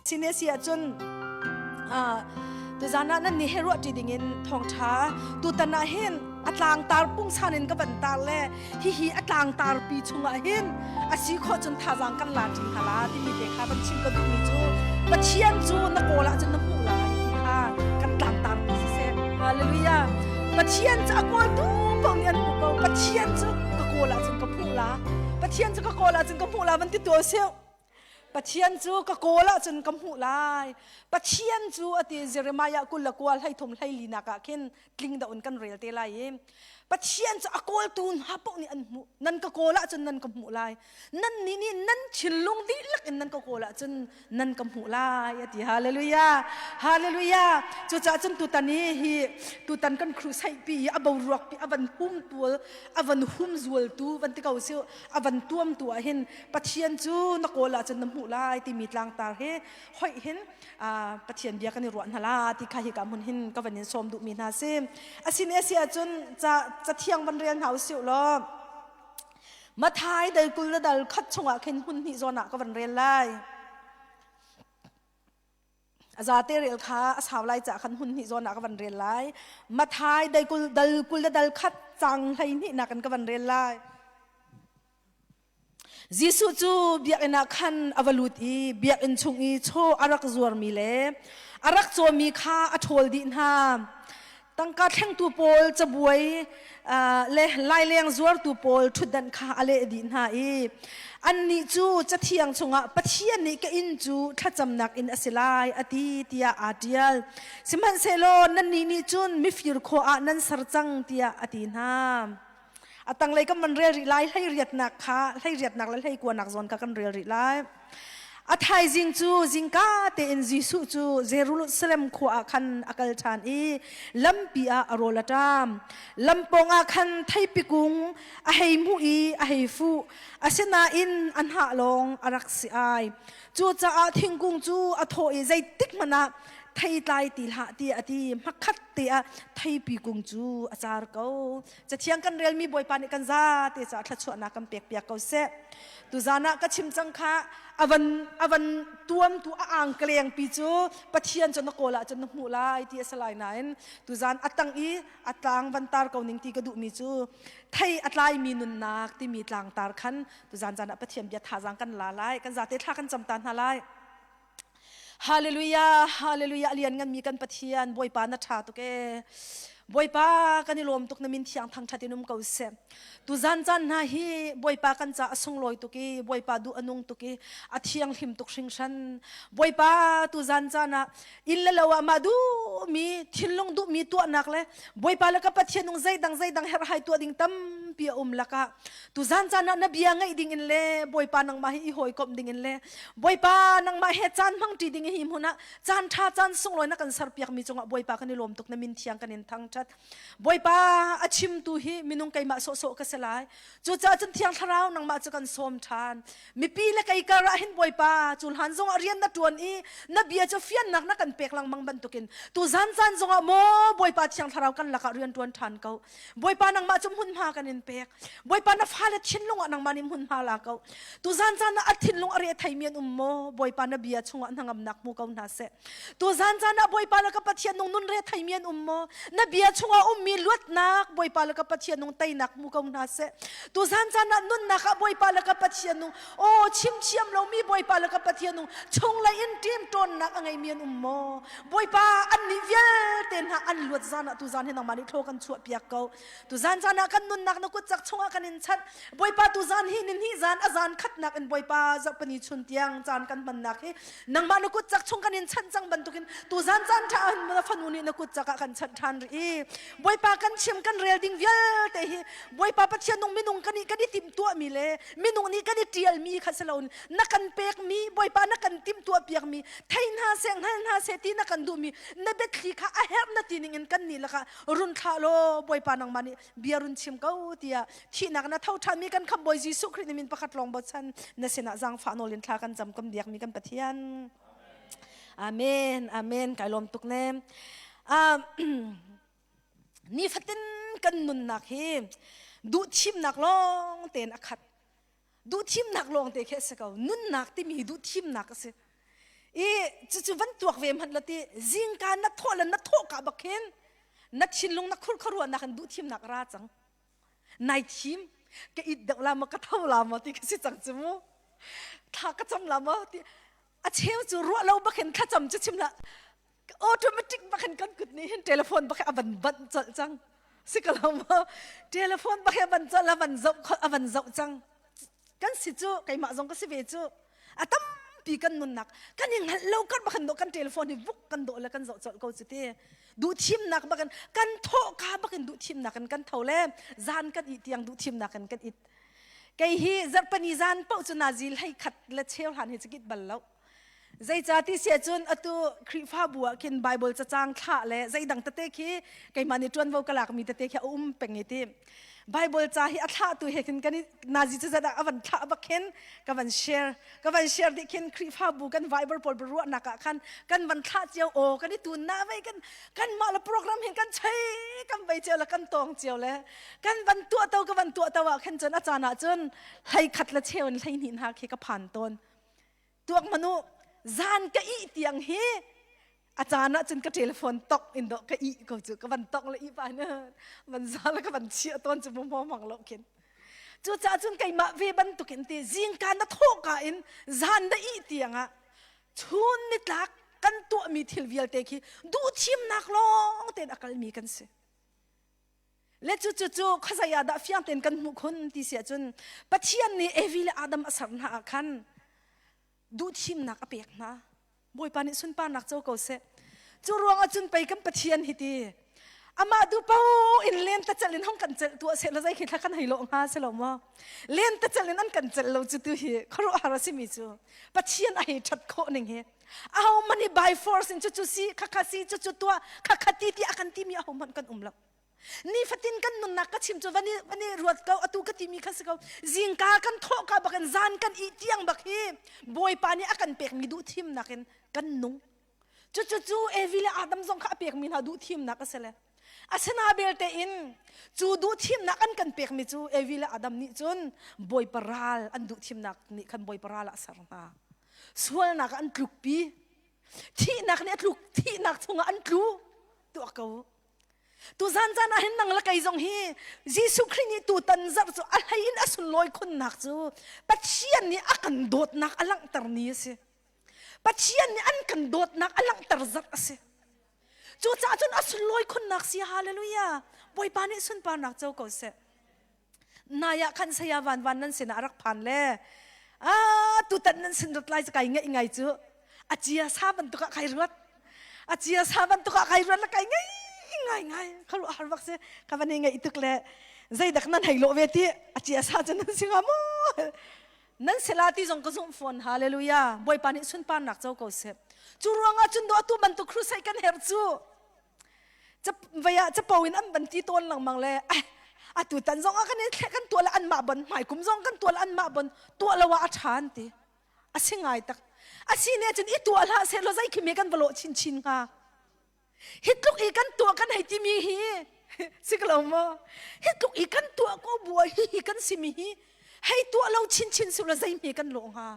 Sine si ahcun tuzan ah nan nih he ruah ṭi dingin thawngṭha tutan ah hin a tlangtar pungsan in ka van tar le hihi a tlangtar pi chungah hin a si khawh cun thazaang kan la ṭi hna la timi te kha van chim ka duhmi cu Pathian cu na kawl ahcun na hmuh lai ti kha kan tlangtar pi siseh. Hallelujah. Pathian cu a kawltu paoh nih an hmuh ko. Pathian cu ka kawl ahcun ka hmuh la. Pathian cu ka kawl ahcun ka hmuh la van ti tuah usih. Pathian cu ka kawl ahcun ka hmuh lai. Pathian cu a ti Jeremiah 29 hlei thum hlei linak ah khin tling deuh in kan rel te lai i Pathian cu a kawltu hna paoh nih an hmuh. Nan ka kawl ahcun nan ka hmuh lai. Nan nih nih nan thinlung dihlak in nan ka kawl ahcun nan ka hmuh lai a ti. Hallelujah. Hallelujah. Cucaah cun tutan i hi tutan kan crusade pi i a boruak pi a van hum tual a van hum zualtu van ti ko si a van tuamtu ah hin Pathian cu na kawl ahcun na hmuh lai timi tlangtar hi hoih hin Pathian bia kan i ruah hna la ti kha hika hmun hin ka van in sawm duhmi hna si. Asine a si ahcun ca cathiang van rel hna usih law Mathai dal kul le dal khat chungah khin hmun hnih zawn ah ka van rel lai. A zate rel kha a sau lai caah khan hmun hnih zawn ah ka van rel lai. Mathai dal kul dal kul le dal khat cang 12 nak in ka van rel lai. Jesuh cu biakinn ah khan a va lut i biakinn chung i chaw a rak zuarmi le a rak cawmi kha a ṭhawl dih hna. Tangka thlengtu pawl cabuai le laileng zuartu pawl ṭhutdanh kha a leh dih hna i annih cu Cathiang chungah Pathian nih ka inn cu thlacamnak inn a si lai a ti tiah aa ṭial. Sihmanhsehlaw nannih nih cun mifir khua ah nan ser cang tiah a ti hna. A tanglei kan van rel rih lai hlei riatnak kha hlei riatnak le hlei kuanak zawn kha kan rel rih lai. A thaizing cu zingka tein Jesuh cu Jerusalem khua ah khan a kal ṭhan i lampi ah a rawl a ṭam. Lampawng ah khan theipi kung a hei hmuh i a hei fuh. Asinain a hnah lawng a rak si ai. Cucaah thingkung cu a thawh i zeitik hmanh ah thei tlai ti hlah tiah a ti. Hmakhat te ah theipi kung cu a car ko. Cathiang kan relmi Bawipa nih kan zate caah thluachuahnak kan pekpiak ko seh. Tuzan ah ka chim cang kha avan avan tuamtu a angkleng pi cu Pathian cu na kawl ahcun na hmuh lai ti a si lai nain tuzan a tang i a tlang van tar ko ning ti ka duhmi cu thei a tlaimi nunnak timi tlangtar khan tuzan zan ah Pathian bia thazaang kan la lai kan zate thla kan cam ta hna lai. Hallelujah, hallelujah, lian nganmi kan Pathian, Bawipa na ṭha tuk ee. Bawipa kan i lawm tuk na min thiang thangṭhat in um ko seh. Tuzan caan hna hi Bawipa kan ca a sunglawi tuk i Bawipa duh a nung tuk i a thianghlim tuk hringhran. Bawipa tuzan caan ah inn le lo ah mah duhmi thinlung duhmi tuahnak le Bawipa le ka Pathian nung zeidang zeidang herhhai tuah ding tampi a um lakah tuzan caan ah na bia ngaih ding in le Bawipa nangmah hi i hawikomh ding in le Bawipa nangmah he caan hmangṭi ding hi hmun ah caan ṭha caan sunglawi na kan serpiakmi cungah Bawipa kan i lawm tuk na min thiang kan in thangṭhat. Bawipa a chimtu hi minung keimah sawhsawh ka si lai. Cucaah cun Thiang Thlarau nangmah cu kan sawm ṭhan. Mipi le kei kar ah hin Bawipa cu hlan zongah rian na ṭuan i na bia cu fiannak na kan pek lengmang bantukin tu zan caan zongah maw Bawipa Thiang Thlarau kan lakah rian ṭuan ṭhan ko. Bawipa nangmah cu hmunhma kan in pek. Bawipa na fale thinlung ah nangmah nih hmunhma la ko. Tuzan caan ah a thinlung a re theimi an um maw? Bawipa na bia chungah hnangamnak hmu ko hna seh. Tuzan caan ah Bawipa le ka Pathian nung nun re theimi an um maw? Na bia chungah ummi luatnak Bawipa le ka Pathian nung teinak hmu ko hna seh. Tuzan caan ah nunnak ah Bawipa le ka Pathian nung aw chim thiam lomi Bawipa le ka Pathian nung chunglei in ṭim ṭawnnak a ngeimi an um maw? Bawipa annih vialte hna an luat zan ah tuzan hi nangmah nih thlaw kan chuah piak ko. Tuzan caan ah kan nunnak na kut cak chungah kan in chanh. Bawipa tuzan hi ni hnih zan a zan khatnak in Bawipa zarhpini chun tiang caan kan hmannak hi nangmah na kut cak chung kan in chanh cang bantukin tuzan caan ṭha ah na fanu nih na kut cak ah kan chanh ṭhan rih i Bawipa kan chim kan rel ding vialte hi Bawipa Pathian nung minung kan i kan i timhtuahmi le minung nih kan i ṭialmi kha si loin na kan pekmi Bawipa na kan timhtuah piakmi thei hna seh hngal hna seh ti na kan duhmi na biathli kha a herh na ti ning in kan nih lakah run thlah law Bawipa nangmah nih bia run chim ko tiah thihnak na tho ṭhanmi kan khamh Bawi Jesuh Khrih min pakhat lawng bochan na sinah zaangfah nawl in thla kan cam kan biakmi kan Pathian. Amen. Amen. Kai lawm tuk ne. Nifatin kan nunnak hi duhthimnak lawng tein a khat. Duhthimnak lawng te khi a si ko. Nunnak timi hi duhthimnak a si. I cucu van tuak ve hmanh la ti zingka na thawh le na thawh ka bak khin na thinlung na khur khuaruahnak in duh thimnak ra cang. Nai thim ka it deuh la maw ka tho la maw ti ka si cang cu mu. Thla ka cam la maw ti a cheu cu ruah lo bak hin thlacam cu chim la automatic bak hin kan kut nih hin telephone bak a van banh colh cang si ka lo maw telephone bak a van colh a van zoh a van zoh cang kan si cu keimah zong ka si ve cu a tampi kan nunnak kan i hngalh lo kan bak kan telephone hi vuk kan dawh le kan zoh colh ko cu ti duh thimnak bak in kan thawh ka bak in duh thimnak in kan tho le zan kan i tiang duh thimnak in kan it kei hi zarhpani zan paoh cu nazi hlei khat le cheu hlan hi cu kit bal lo Zeicah si ahcun atu Khrihfabu ah khin Bible cacang thlah le zeidang tete khi keimah nih ṭuanvo ka lakmi tete khi a um peng i ti. Bible ca hi a thlahtu he khin kan i nazi cu zat ah a van thlah bak khin ka van share ka van share dih khin Khrihfabu kan Viber pawl ruahnak ah khan kan van thlah cio aw kan i tun na vei kan kan mah le program hin kan chei kan vei cio le kan tawng cio le kan van tuah to ka van tuah to ah khin cun a caan ah cun hlei khat le cheu in hlei hnih hna khi ka phan tawn Tuak manu zan ka ih tiang hi a caan ah cun ka telephone tok in dawh ka ih ko cu ka van tok le ih pa na van za le ka van chiah tawn cu mu mang lo khin cucaah cun keimah ve bantukin ti zingka na thawhka in zan na ih tiang ah chun nitlak kan tuahmi thil vialte khi duhthimnak lawng tein a kalmi kan si Le cucu cu khuazei ah dah fiang tein kan hmuh khun ti si ahcun Pathian nih Evi le Adam a ser hna ah khan duhthimnak a pek hna. Bawipa nih sunparnak co ko seh. Cu ruangah cun pei kan Pathian hi ti amah duh paoh in len ta celh in hong kan celh tuah seh la zei khi thla kan hei lawh hnga si lo maw len ta celh in an kan celh lo cu tu hi khuaruahhar a simi cu Pathian a hei ṭhat khawh ning hi aho man hi by force in cucu si khakha si cucu tuah khakha ti ti a kan timi aho hmanh kan um lo nifatin kan nunnak ka chim cu van i van i ruat ko atu ka timi kha si ko zingka kan thawh ka bak in zan kan i tiang bak hi bawipa nih a kan pekmi duh thimnak in kan nung cucu cu Evi le Adam zong kha a pekmi hna duh thimnak a si le asina belte in cu duh thimnak an kan pekmi cu Evi le Adam nih cun bawipa ral an duh thimnak nih khan bawipa ral ah a ser hna sualnak ah an tlukpi thihnak nih a tluk thihnak chungah an tlu tuah ko Tuzan caan ah hin nang le kei zong hi Jesuh Khrih nih tutan zarh cu a hlei in a sunlawi khunnak cu Pathian nih a kan dawtnak a langhter ni a si. Pathian nih an kan dawtnak a langhter zarh a si. Cucaah cun a sunlawi khunnak si hallelujah. Bawipa nih sunparnak co ko seh. Nai ah khan saya van van nan sinah a rak phan le ah tutan nan sin rat lai cu kai ngaih ngai cu a cia sa bantuk ah kai ruat a cia sa bantuk ah kai ruat la kai ngai ngai ngai khalu har bak si ka van i ngaih tuk le zeidak nan hei lawh ve ti a cia sa cu nan si nga mu nan sela ti zong ka zumh fawn hallelujah bawipa nih sunparnak co ko seh cu ruangah cun do atu bantuk crusade kan herh cu vei ah capo in an ban ti tawn lengmang le atu tan zong ah kan i thleh kan tuah le anmah bon hmai kum zong kan tuah le anmah bon tuah lo ah a ṭha an ti a si ngai tak a si ne cun i tuah hlah seh law zei khi me kan va lawh chinchin hnga hi tluk i kan tuah kan hei timi hi si ko lo maw hi tluk i kan tuah ko bua hi hi kan simi hi hei tuah lo chinchin su la zei me kan lawh hnga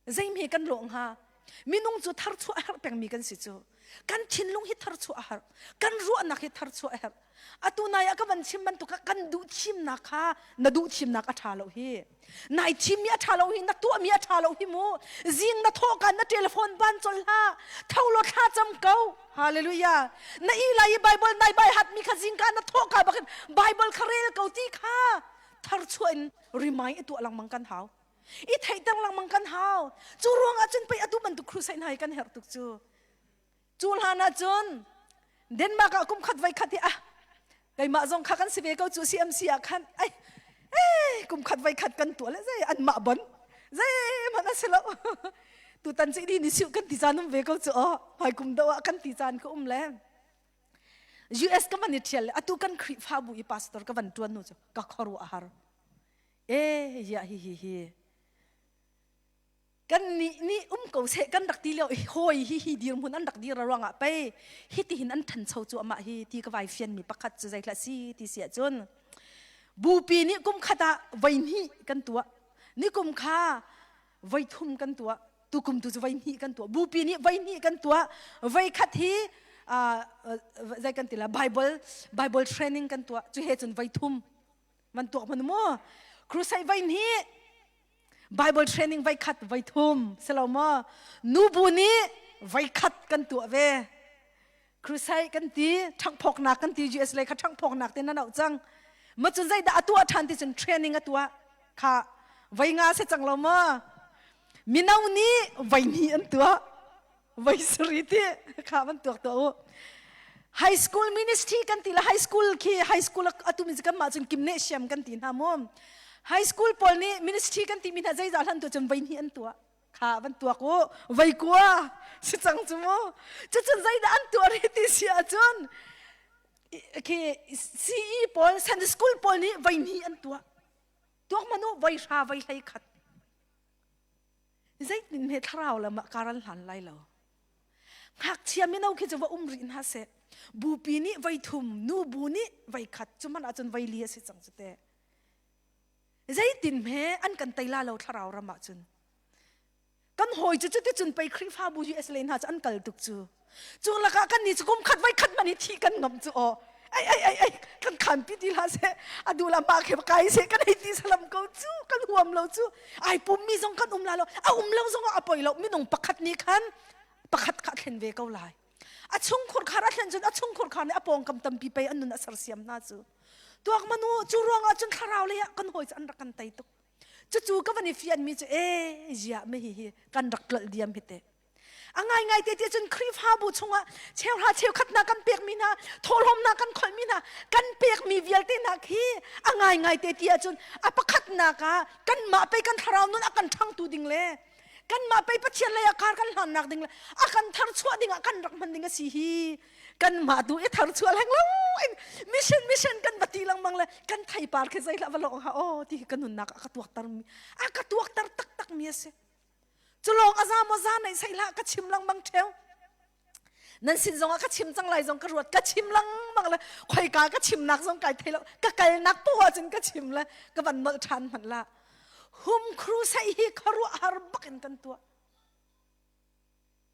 Zeihme kan lawh hnga? Minung cu tharchuah a herh pengmi kan si cu. Kan thinlung hi tharchuah a herh. Kan ruahnak hi tharchuah a herh. Atu nai ah ka van chim bantuk ah kan duh thimnak kha na duh thimnak a ṭha lo hi. Nai thimmi a ṭha lo hi, na tuahmi a ṭha lo hi mu. Zing na thawh kan na telephone ban col hlah. Tho law thla cam ko. Hallelujah. Na i lai i Bible nai bai hatmi kha zingka na thawh ka bakin Bible kha rel ko ti kha tharchuah in remind i tuah lengmang kan hau. I theihter lengmang kan hau. Cu ruangah cun pei atu bantuk crusade hna hi kan herh tuk cu. Cu hlan ah cun Denmark ah kum khat voi khat hi ah keimah zong kha kan si ve ko cu CMC ah khan ai eh kum khat voi khat kan tuah le zei an mah bon zei hmanh a si lo tutan ci ni ni siu kan ti caan um ve ko cu aw hmai kum do ah kan ti caan ka um le US ka van i thial le atu kan Khrihfabu i pastor ka van tuan nu cu ka khuaruah a har E ya hi hi hi kan nih nih um ko seh kan rak ti lio hawi hi hi dirhmun an rak dir ruangah pei hi ti hin an ṭhancho cu amah hi ti ka vai fian mi pakhat cu zeithlah si ti si ahcun bupi nih kum khat ah voi hnih kan tuah ni kum kha voi thum kan tuah. Tukum tu cu voi hnih kan tuah. Bupi nih voi hnih kan tuah. Voi khat hi zei kan ti la Bible Bible training kan tuah. Cu he cun voi thum man tuak man mu. Crusade voi hnih Bible training voi khat voi thum si lo maw? Nubu nih voi khat kan tuah ve. Crusade kan ti, ṭhangphawknak kan ti, US lei kha ṭhangphawknak ti nan auh cang. Ma cun zeidah a tuah ṭhan ti cun training a tuah. Kha voi nga si cang lo maw? Mino nih voi hnih an tuah. Voi sari ti kha van tuak tuah u. High school ministry kan ti la high school khi high school atu mi kan mah cun gymnasium kan ti hna mu. High school pawl nih ministry kan ti mi hna zeizah hlan tu cun voi hnih an tuah. Kha van tuak u voi kua si cang cu mu. Cucun zeidah an tuah rih ti si ahcun khi CE pawl Sunday school pawl nih voi hnih an tuah. Tuak manu voi hra voi hlei khat. Zeitin he thlarau lam ah karan hlan lai lo. Ngakchia mino khi cu va um rih hna seh. Bupi nih voi thum, nu bu nih voi khat, cu man ahcun voi li a si cang cu te. Zeitin he an kan tei la lo thlarau ram ahcun. Kan hawi cu cuticun pei Khrihfabu US le hna cu an kal tuk cu. Cu lakah kan nih cu kum khat voi khat man i thi kan ngam cu aw. Ai ai ai ai kan khan pi ti hlah seh. A duh la mah khe kai seh kan hei ti salam ko cu kan huam lo cu. Ai pum mi zong kan um la lo. A um lo zong ah a poi lo. Minung pakhat nih khan pakhat kha thlen ve ko lai. A chungkhur khar a thlen cun a chungkhur khar nih a pawngkam tampi pei an nun a sersiam hna cu. Tuak manu cu ruangah cun thlarau lei ah kan hawi cu an rak kan tei tuk. Cucu ka van i fianmi cu e ziah me hi hi kan rak tlolh diam hi te. A ngaingai te ti cun Khrihfabu chungah cheuhra cheukhat hna kan pekmi hna, thawhlawm hna kan kholhmi hna, kan pekmi vialte hna khi a ngaingai te ti ahcun a pakhatnak ah kanmah pei kan thlarau nun a kan ṭhangtu ding le kanmah pei Pathian lei ah kar kan hlannak ding le a kan tharchuah ding ah kan rak hman ding a si hi kanmah tu i tharchuah hleng lo in mission mission kan va ti lengmang le kan theipar khi zei hlah va lawng ha aw ti hi ka nunnak a ka tuakter mi a ka tuakter taktak mi a si. Cu lawng a za maw za nei sei hlah ka chim lengmang ṭheo. Nan sin zongah ka chim cang lai zong ka ruat ka chim lengmang le khoika ka chimnak zong kai thei lo ka kalnak poah cun ka chim le ka van nolh ṭhan hmanh la. Hum crusade hi khuaruahhar bak in kan tuah.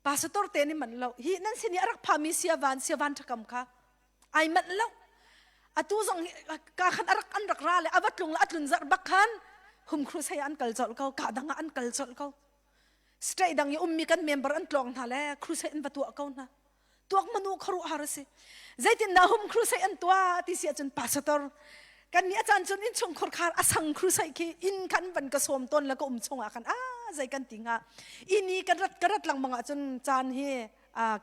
Pastor te nih man lo hi nan sin i a rak phami siavan siavan ṭhakam kha ai manh lo atu zong ka khan arak an rak ra le ava tlung le atlun zarh bak khan hum crusade an kal colh ko ka dang ah an kal colh ko state dang i ummi kan member an tlawng hna le crusade an va tuah ko hna tuak manu kharu har si zeitin dah hum crusade an tuah ti si ahcun pastor kan nih a caan cun innchung khurkhar a sang crusade khi inn khan van ka sawm tawn le ka um chungah khan a zei kan ti hnga ini kan rat ka rat lengmang ahcun caan hi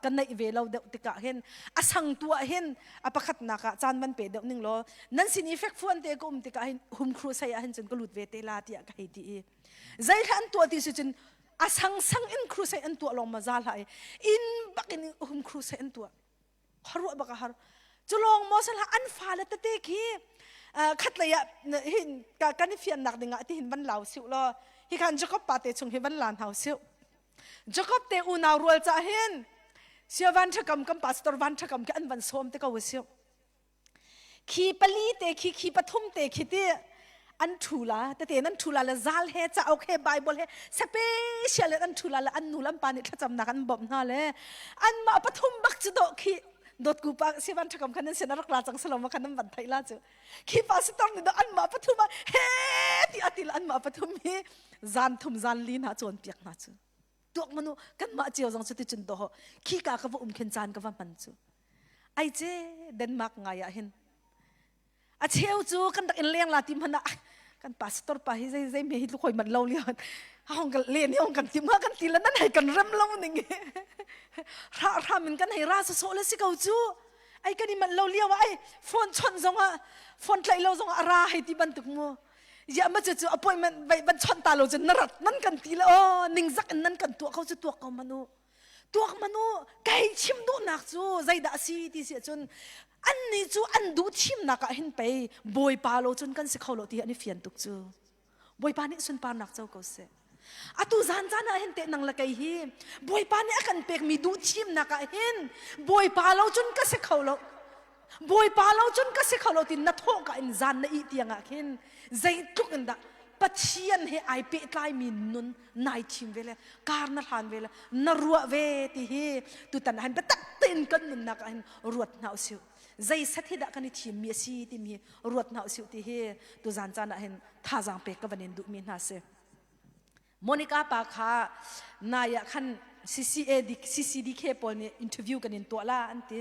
ka neih ve lo deuh tikah hin a sang tu ah hin a pakhatnak ah caan van pe deuh ning law nan sin i fekfuan te ka um tikah hin hum crusade ah hin cun ka lut ve te la tiah ka hei ti i zei hla an tuah ti si cun a sang sang in crusade an tuah lawng ma za hlah i in bak in hum crusade an tuah khuaruah bak a har cu lawng maw sal an fale tete khi khatlei ah hin kan i fiannak ding ah ti hin van lau siu law hi khan Jacob pa te chung hi van lan hau siu Jacob te unau rual ca hin sia van thakam kan pastor van thakam khi an van sawm te ko siu khi pali te khi khi pathum te khi ti an thu la tete nan thu la le zal he cauk he bible he special an thu la le an nu lam pa nih thlacamnak an bawmh hna le an mah pathum bak cu do khi dot ku pa sivan thakam khan nan sin rak la cang salom khan nan van thai la cu khi pastor nih do an mah pathum he ti atil an mah pathum hi zan thum zan li hna cawn piak hna cu tuak manu kan mah cio zong cu ti cun do khi ka ka va um khin caan ka va hman cu ai ce Denmark ngai ah hin a cheu cu kan rak in leng la ti hmanh ah kan pastor pa hi zei zei me hi khoi man lo lian hong kan len hi hong kan tim kan ti la nan hei kan rem lo ning ra ram in kan hei ra so so le si ko cu ai kan i man lo liao ai phone chon zong ah phone tlai lo zong ah ra hei ti bantuk mu ya ma chu chu appointment vai ban chon ta lo chu na rat nan kan ti le o ning zak in nan kan tuah ko chu tuak ko manu tuak manu kai chim duhnak cu zeidah a si ti si ahcun annih cu an duh thimnak ah hin pei bawipa lo cun kan si kho lo ti an i fian tuk cu bawipa nih sunparnak co ko seh atu zan caan ah hin teh nang le kei hi bawipa nih a kan pekmi duh thimnak ah hin bawipa lo cun ka si kho lo bawipa lo cun ka si kho lo ti na thawh ka in zan na ih tiang ah khin zeitluk in dah. Pathian he ai pehtlaimi nun nai thim ve le kar na hlan ve le na ruah ve ti hi tutan ah hin biatak tein kan nunnak ah hin ruat hna usih. Zei set hi dah kan i thimmi a si timi ruat hna usih ti hi tuzan caan ah hin thazaang pek ka van in duhmi hna si. Monica pa kha nai ah khan CCAD, CCDK pawl nih interview kan in tuah la an ti.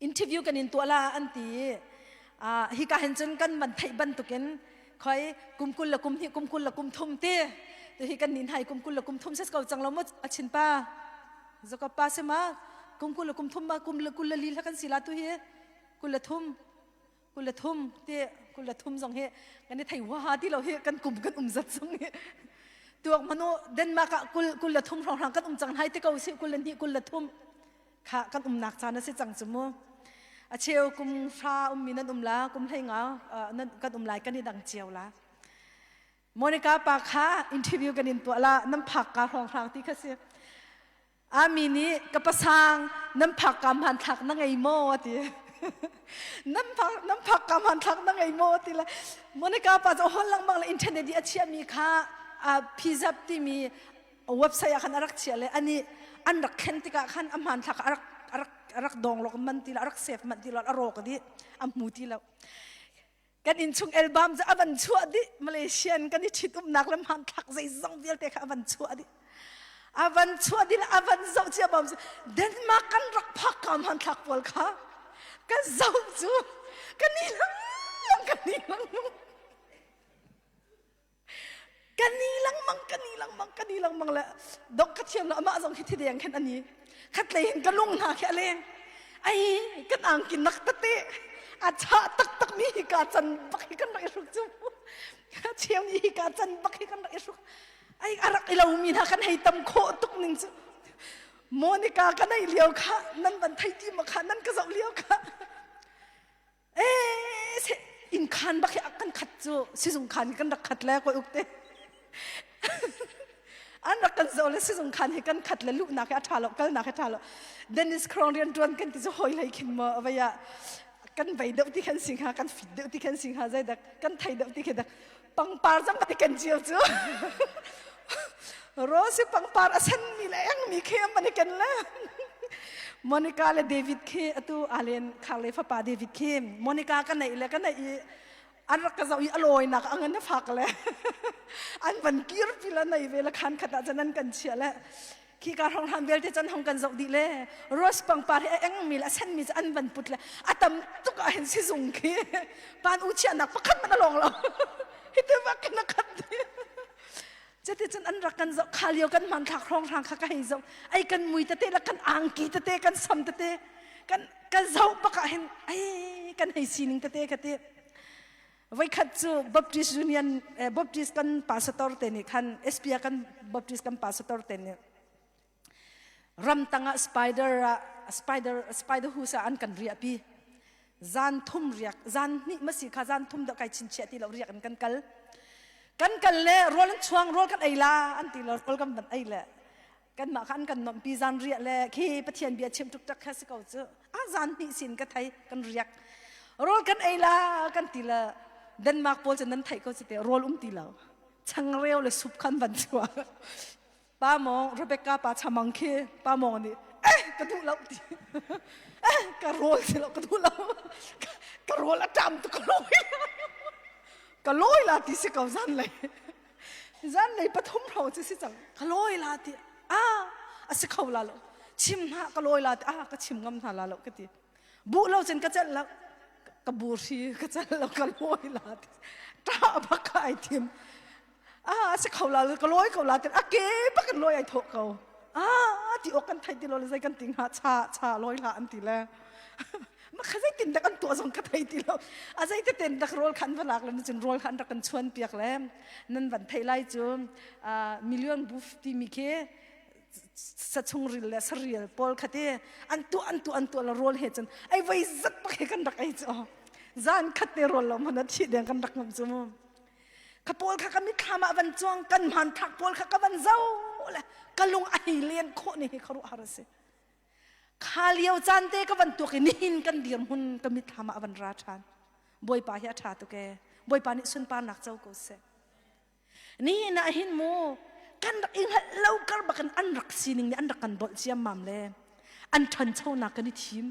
Interview kan in tuah la an ti. Uh, hika hin cun kan man theih bantukin khoi kum kul le kum hnih kum kul le kum thum ti tu hi kan nin hai kum kul le kum thum ses ko cang lo mu achin pa zaka pa se ma kum kul le kum thum ma kum le kul le li la kan si la tu hi kul le thum kul le thum ti kul le thum zong hi kan i thei huaha ti lo hi kan kum kan um zat zong hi tuak manu Denmark ah kul kul le thum hrawng kan um cang hai te ko si kul le hnih kul le thum kha kan umnak caan a si cang cu mu a cheu kum hra ummi nan um la kum hlei nga nan kan um lai kan i dang cio la Monica pa kha interview kan in tuah la nan phak ka hrawng hrang ti kha si Ami nih ka pasang nan phak ka hmanthlak na ngei maw ati. nan phak nan phak ka hmanthlak na ngei maw ti le Monica pa cu hol lengmang le internet i a chiahmi kha phizap timi website ah khan a rak chiah le ani an rak khen tikah khan a hmanthlak a rak a rak a rak dong lok man ti lo a rak save man ti lo a rawk dih a hmu ti lo kan innchung album cu a van chuah dih Malaysian kan i ṭhitumnak le hmanthlak zeizong vialte kha a van chuah dih a van chuah dih le a van zoh cia bam cu Denmark kan rak phak ka hmanthlak pawl kha ka zoh cu ka ni lengmang ka ni lengmang Ka ni lengmang, ka ni lengmang, ka ni lengmang le dok ka thiam lo amah zong khi thi deng khin ani. Khatlei hin ka lung hna khi a leng. Ai kan angki nak tete a chah taktak mi hi ka can bak hi kan rak i hruk cu. Cheu ni hi ka can bak hi kan rak i hruk. Ai a rak i lo mi hna kan hei tam khawh tuk ning cu. Monica ka nei lio kha nan van thei ti ma kha nan ka zoh lio kha. Ee inn khan bak hi kan khat cu sizung khan hi kan rak khat le koi uk te an rak kan zoh le sizung khan hi kan khat le luhnak hi a ṭha lo kalnak hi a ṭha lo Dennis Krong rian ṭuan kan ti cu hawi hlei khin maw avei ah kan vei deuh ti khan si hnga kan fit deuh ti khan si hnga zeidak kan thei deuh ti khi dak pangpar zong ti kan cio cu Rose pangpar a senmi le engmi khi an i ken le Monica le David khi atu alen khar le fapa David khi Monica ka neih le ka neih i an rak ka zoh i a lawinak ang an fak le an van kir pi la nei ve le khan khat ah cun an kan chiah le khi ka hrawng hram vialte cun hong kan zoh dih le rose pangpar hi a engmi le a senmi cu an van put le a tam tuk ah hin sizung khi pan u chiahnak pakhat man a lawng lo hi te bak kan khat cuti cun an rak kan zoh kha lio kan hmanthlak hrawng hrang kha ka hei zoh ai kan mui tete le kan angki tete kan sam tete kan kan zoh bak ah hin ai kan hei sining tete ka ti Voikhat cu Baptist Union eh, Baptist kan pastor te nih khan SPA kan Baptist kan pastor te nih ramtang ah spider ah spider spider hus ah an kan riah pi zan thum riak zan hnih masi kha zan thum dah kai chinchiah ti lo riak in kan kal kan kal le rawl an chuang rawl kan ei la an ti lo rawl kan van ei le kanmah kha an kan nomhpi zan riah le khi Pathian bia chim tuk kha si ko cu a zan hnih sin ka thei kan riak rawl kan ei la kan ti le Denmark pawl cu nan theih ko cu te rawl um ti lo changreu le sup khan van chuah pa mong Rebecca pa chamang khi pa mong nih eh ka duh lo ti eh ka rawl si lo ka duh lo ka rawl a ṭam tu ka lawi ka lawi la ti si ko zan lei Zanlei pathum hrawng cu si cang. Ka lawi la ti. Ah, a si kho la lo. Chim hna ka lawi la ti. Ah, ka chim ngam hna la lo ka ti. Bu lo cun ka celh lo. Ka burhi ka celh lo ka lawi la ti. Ṭah bak ka ai thim. Ah, a si kho la lo ka lawi ko la ti. A ke bak in lawi ai thawh ko. Ah, ti awk kan thei ti lo le zei kan ti hnga cha cha lawi hlah an ti le. Ma kha zeitin dak an tuah zong ka thei ti lo a zei te ten dak rawl khan va lak le cun rawl khan rak kan chuan piak le nan van thei lai cu million buf timi khi sachungril le sarial pawl khati an tuah an tuah an tuah la rawl he cun ai voi zat pak he kan rak ei cu zan khat te rawl lo man a thi deng kan rak ngam cu mu ka pawl kha ka mitthlam ah van chuang kan hmanthlak pawl kha ka van zo le ka lung a hei len khawh ni hi kharuah har a si Kha lio caan te ka van tuak i nihin kan dirhmun ka mitthlam ah a van ra ṭhan. Bawipa hi a ṭha tuk ee. Bawipa nih sunparnak co ko seh. Nihin ah hin mu kan rak i hngalh lo kar bakin an rak sining nih an rak kan dolh ciammam le an ṭhanchonak kan i thim.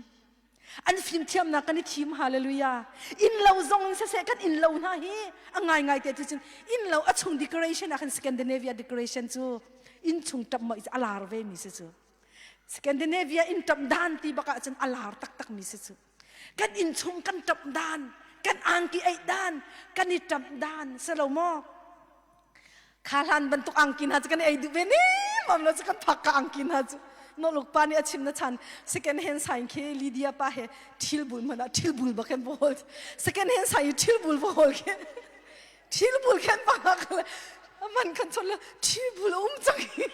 An fimthiamnak kan i thim hallelujah. Inn lo zong in siseh kan inn lo hna hi a ngaingai te cu cun inn lo a chung decoration ah khan Scandinavia decoration cu inn chung ṭap moi a lar ve mi si cu. Scandinavia inn ṭap dan ti bak ah cun a lar taktak mi si cu. Kan inn chung kan ṭap dan, kan angki eih dan, kan i ṭamh dan si lo maw? Kha hlan bantuk angki hna cu kan ei duh ve ni mam lo cu kan phak ka angki hna cu noluk pa nih a chim na chan second hand sign khi Lydia pa he thil bul hmanh ah thil bul bak khin va hawl second hand sign i thil bul va hawl khi thil bul khen pa ka man khan chon la thil bul um cang hi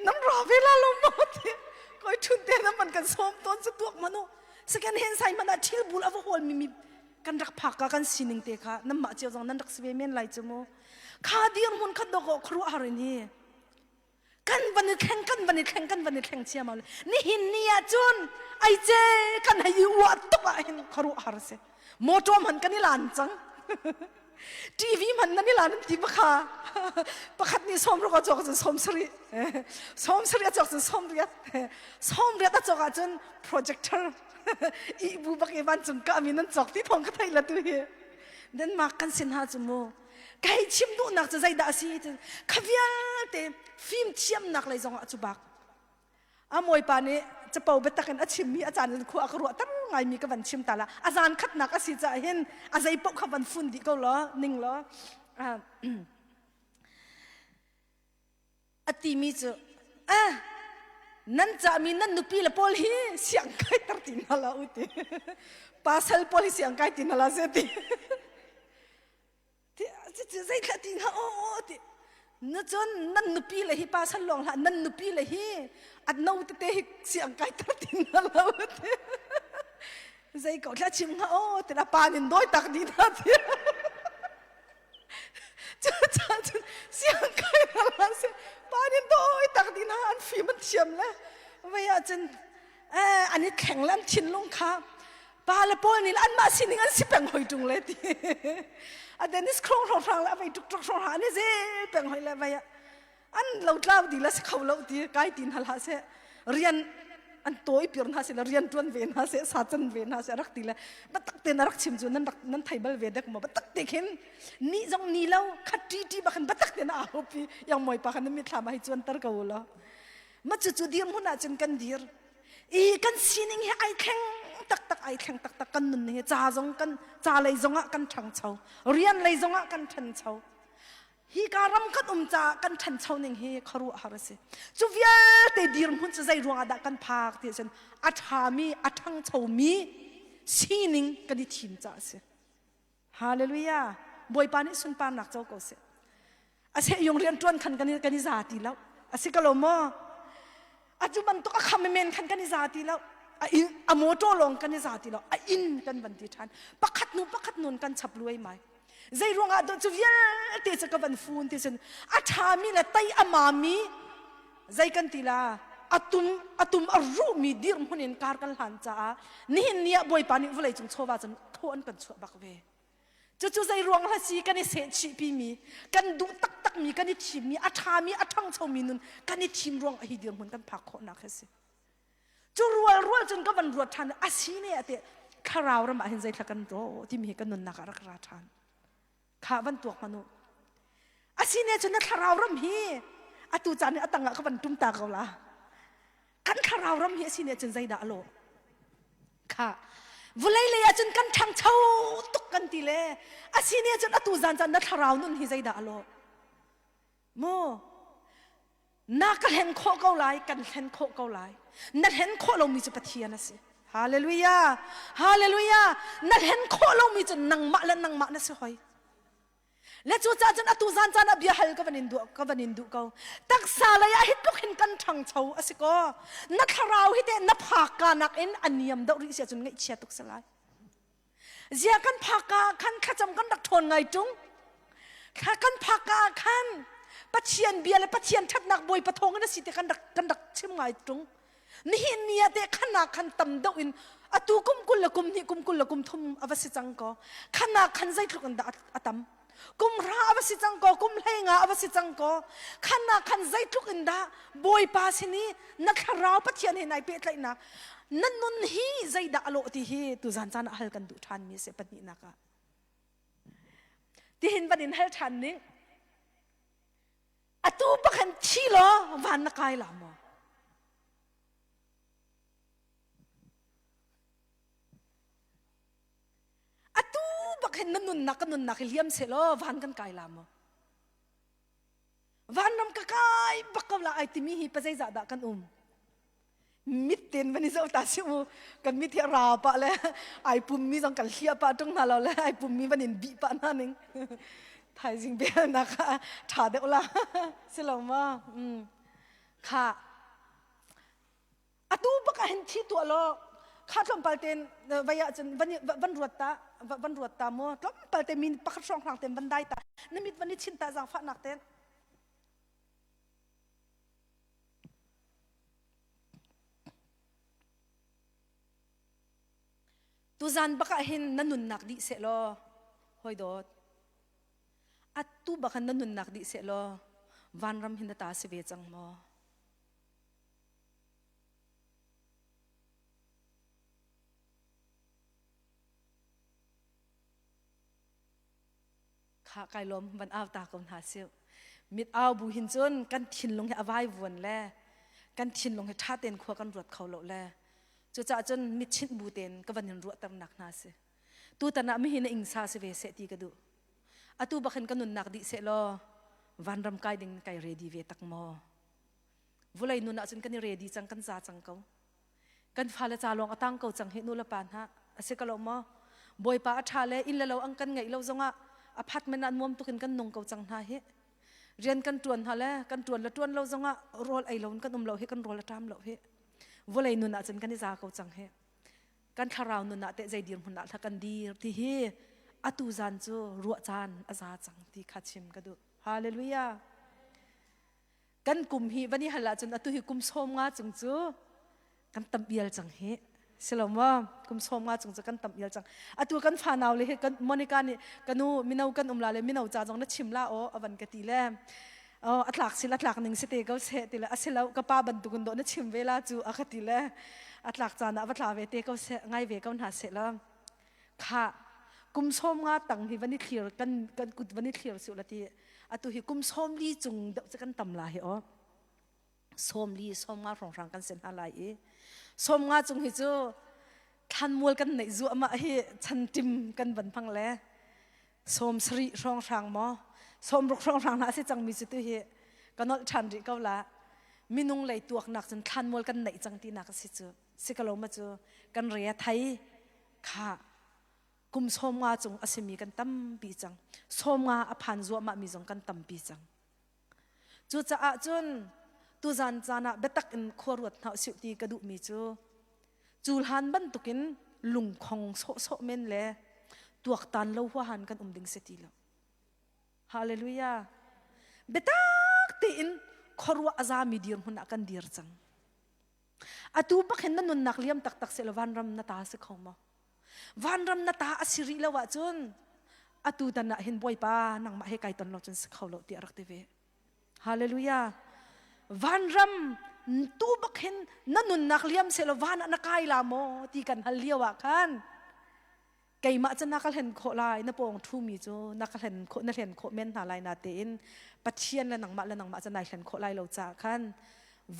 nam ra ve la lo mo ti koi thun te na man kan som ton chu tuak manu second hand sign hmanh ah thil bul a va hawl mi mi kan rak phak ka kan sining te kha namah cio zong nan rak si ve men lai cu mu kha dirhmun kha dawk khuaruahhar in hi kan van i thleng kan van i thleng kan van i thleng chiam nihin ni ah cun ai ce kan hei i uah tuk ah hin khuaruahhar si motor hman kan i lan cang TV hman nan i lan ti bakha pakhat nih som ruk a cawk cun som sarih som sarih a cawk cun som riat som riat a cawk ahcun projector i bu bak i vancung ka mi nan cawk ti thong ka thei la tu hi Denmark kan sin ha cu mu kai chim duhnak cu zeidah a si kha vialte fim thiamnak lei zong ah cu bak a mawipa nih capo biatak in a chimmi a caan in khua a ka ruah tar ngaimi ka van chim ta la a zan khatnak a si caah hin a zei paoh kha van fun dih ko law ning law A timi cu ah nan cahmi nan nupi le pawl hi siang kaiter ti hna la u ti pasal pawl hi siang kai ti hna la se ti zei thla ti hna aw aw ti na cun nan nupi le hi pasal lawng hlah nan nupi le hi at no tete hi siang kai tar ti hna la u ti zei ko thla chim hnga aw ti la pa nin doi tak di hna ti Cucaah cun siangkai hna hlah seh pa nih dawi tak dih hna an fim an thiam le vei ahcun an i thleng le an thinlung kha pa le pawl nih anmah sining an si peng hoi ṭung le ti a Dennis Krong hrawnghrang le a vei tuk tuk hrawnghrang an i zel peng hoi le vei ah an lo tlau di la si kho lo ti kai ti hna hlah seh rian an tawi pir hna seh rian tuan ve hna seh sa can ve hna seh rak ti le batak te na rak chim cu nan rak nan thei bal ve dek mo batak te khin ni zong ni lo khat ti ti bakhan batak te na au pi yang moi pa khan mi thla ma hi chuan tar ko lo ma chu chu dir mun ah cun kan dir i kan sining hi ai thleng taktak ai thleng taktak kan nun ning hi ca zong kan ca lei zong ah kan ṭhangcho rian lei zong ah kan ṭhancho Hika ram kan um caah kan ṭhancho ning hi khuaruahhar a si. Cu vialte dirhmun cu zei ruangah dah kan phak ti ahcun a ṭhami, a ṭhangchomi sining kan i thim caah a si. Hallelujah. Bawipa nih sunparnak co ko seh. A sehyung rian ṭuan khan kan i, kan i za ti lo. A si ko lo maw? A cu bantuk a kham men khan kan i za ti lo. A inn, a motor lawng kan i za ti lo. A inn kan van ti ṭhan. Pakhat hnu pakhat nun kan chap luai mai. Zei ruangah dah cu vialte cu ka van fun ti cun a ṭhami le tei a mami zei kan ti la atum atum a ruhmi dirhmun in kar kan hlan caah nihin ni ah Bawipa nih vawlei cung chawva cun thaw an kan chuah bak ve. Cucu zei ruang hla si kan i sehchih pimi kan duh taktakmi kan i thimmi a ṭhami a ṭhangchomi nun kan i thim ruang ah hi dirhmun kan phak khawhnak hi a si. Cu rual rual cun ka van ruat ṭhan a si ne a ti thlarau ram ah hin zeithla kan ro timi hi ka nunnak ah rak ra ṭhan. Kha van tuak hmanh u. A si ne cun na thlarau ram hi atu caan i a tangah ka van ṭum ta ko la. Kan thlarau ram hi a si ne cun zeidah a lawh? Kha vulei lei ah cun kan ṭhangcho tuk kan ti le a si ne cun atu zan caan na thlarau nun hi zeidah a lawh? Mu Na ka hlen khawh ko lai, kan hlen khawh ko lai. Na hlen khawh lomi cu Pathian a si. Hallelujah! Hallelujah! Na hlen khawh lomi cu nangmah le nangmah na si hoi. Le cu caah cun atu zan caan ah bia hal ka van in duh ka van in duh ko. Taksa lei ah hi tluk hin kan ṭhangcho a si ko. Na thlarau hi teh na phak ka nakin a niam deuh rih si ahcun ngaihchia tuk si lai. Zia kan phak ah khan thlacam kan rak ṭhawn ngai ṭung. Thla kan phak ah khan Pathian bia le Pathian ṭhatnak Bawipa thawng in a si ti kan rak kan rak chim ngai ṭung. Nihin ni ah teh khan ah khan tam deuh in Atu kum 20 le kum hnih, kum 20 le kum thum a va si cang ko. Khan ah khan zeitluk in dah a tam. Kum hra a va si cang ko, kum 15 a va si cang ko. Khan ah khan zeitluk in dah Bawipa sin i na thlarau Pathian he nai pehtlaihnak na nun hi zeidah a lawh ti hi tuzan caan ah hal kan duh ṭhan mi a si pahnihnak ah. Tihin van in hal ṭhan ning. Atu bakhan thi law van na kai la maw? Atu bak hin na nunnak ka nunnak hi liam seh law van kan kai la maw? Vanram ka kai bak ko la ai timi hi pa zeizah dah kan um? Mit ten van i zoh ta si u kan mit hi a ra pah le ai pummi zong kan hliah pah ṭung hna lo le ai pummi van in bih pah hna ning thaizing belnak ah ṭha deuh la si lo maw kha atu bak ah hin thi tuah law kha tlawmpal ten vai ah cun van van ruat ta van ruat ta mu tlawmpal te min pakhat hrawng hrang ten van dai ta na mit van i chin ta zaangfahnak ten Tuzan bak ah hin na nunnak dih seh law hoi dawt atu bak hin na nunnak dih seh law vanram hin na ta si ve cang maw? Kha kai lawm van au ta ko hna sih. Mit au bu hin cun kan thinlung hi a vai vuan le kan thinlung hi ṭha tein khua kan ruat kho lo le cucaah cun mit chinh bu tein ka van in ruahternak hna si. Tutan ah mihi na ingsa si ve seh ti ka duh. Atu bak hin ka nunnak dih seh law vanram kai ding kai ready ve tak maw? Vulei nun ahcun kan i ready cang kan za cang ko. Kan fale ca lawng a tang ko cang hi nu le pa hna a si ko lo maw? Bawipa a ṭha le inn le lo ang kan ngeih lo zongah apartment ah nuam tuk in kan nung ko cang hna hi. Rian kan ṭuan hna le kan ṭuan le ṭuan lo zongah rawl ei lo in kan um lo hi kan rawl a ṭam lo hi. Vulei nun ahcun kan i za ko cang hi. Kan thlarau nun ah teh zei dirhmun ah kan dir ti hi atu zan cu ruah caan a za cang ti kha chim ka duh. Hallelujah. Kan kum hi van i hal ahcun atu hi kum 50 cung cu kan tam ial cang hi silo maw kum 50 cung cu kan tam ial cang atu kan fanau le hi kan Monica nih kanu mino kan um la le mino ca zong na chim la aw avan ka ti le oh a tlak sil a tlak ning si te ko se ti le asilo ka pa bantukin do na chim ve la cu a ka ti le a tlak caan ah va tla ve te ko se ngai ve ko hna se la kha kum 50 tang hi van i thlir kan kan kut van i thlir su la ti atu hi kum 40 cung deuh cu kan tam la hi o 40 50 hrawnghrang kan sen hna lai i 50 cung hi cu thlanmual kan neih zuahmah hi chantim kan van phang le 70 hrawnghrang maw 60 hrawnghrang hna si cangmi cu tu hi ka nolh ṭhan rih ko la minung lei tuaknak cun thlanmual kan neih cang tinak a si cu si ka lo ma cu kan re a thei kha kum 50 cung a simi kan tampi cang 50 a phan zuahmah mi zong kan tampi cang cucaah cun tuzan caan ah biatak in khua ruat hna usih ti ka duhmi cu cu hlan bantukin lungkhong sawhsawh men le tuaktan lo huahan kan um ding si ti lo hallelujah biatak tein khuaruah a zami dirhmun ah kan dir cang Atu bak hin na nunnak liam taktak seh law vanram na ta si kho maw? Vanram na ta a si rih lo ahcun atu tan ah hin Bawipa nangmah he kai ton lo cun si kho lo tiah rak ti ve. Hallelujah. Vanram tu bak hin na nunnak liam seh law van ah na kai la maw ti kan hal lio ah khan keimah cu na ka hlen khawh lai na pawng ṭhumi cu na ka hlen khawh na hlen khawh men hna lai na tein Pathian le nangmah le nangmah cu nai hlen khawh lai lo caah khan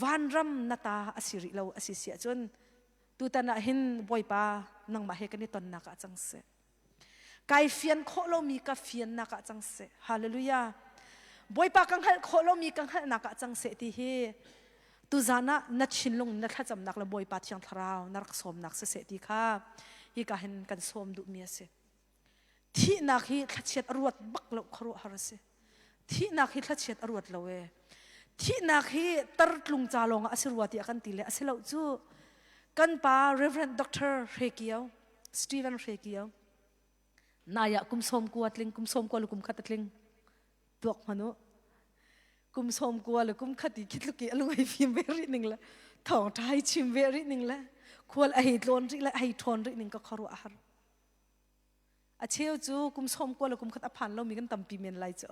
vanram na ta a si rih lo a si si ahcun tutan ah hin Bawipa nangmah he kan i tonnak ah cang seh kai fian khawh lomi ka fiannak ah cang seh hallelujah Bawipa ka hngalh khawh lomi ka hngalhnak ah cang seh ti hi Tuzan ah na thinlung na thlacamnak le Bawipa Thiang Thlarau na rak sawmnak siseh ti kha hika hin kan sawm duhmi a si. Thihnak hi thlachiat a ruat bak lo khuaruahhar a si. Thihnak hi thlachiat a ruat lo ee. Thihnak hi tartlung ca lawng ah a si rua tiah kan ti le a si lo cu. Kan pa Reverend Dr. Hre Kio, Stephen Hre Kio, nai ah kum 90 tling, kum 90 le kum khat a tling. Tuak hmanh u. Kum 90 le kum khat i khitluk i a lung ai fim ve rih ning le thawngṭha hi chim ve rih ning le. Khual a hei tlawn rih le a hei ṭhawn rih ning ka khuaruah a har. A cheu cu kum sawm kua le kum khat a phan lomi kan tampi men lai cu.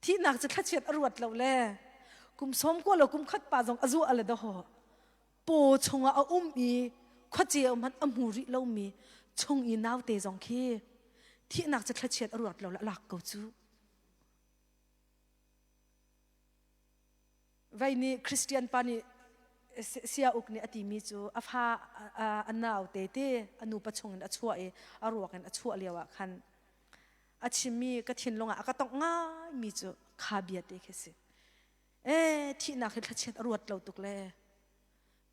Thihnak cu thlachiat a ruat lo le kum sawm kua le kum khat pa zong a zuah le dahaw. Paw chungah a um i khuaceu hmanh a hmu rih lomi chung i naute zong khi thihnak cu thlachiat a ruat lo le a lak ko cu. Vei nih Christian pa nih sia uk nih a timi cu a fa a naute te a nupa chungin a chuah i a ruak in a chuah lio ah khan a chimmi ka thinlung ah a ka tongh ngaimi cu kha bia te khi si. Ee thihnak hi thlachiat a ruat lo tuk le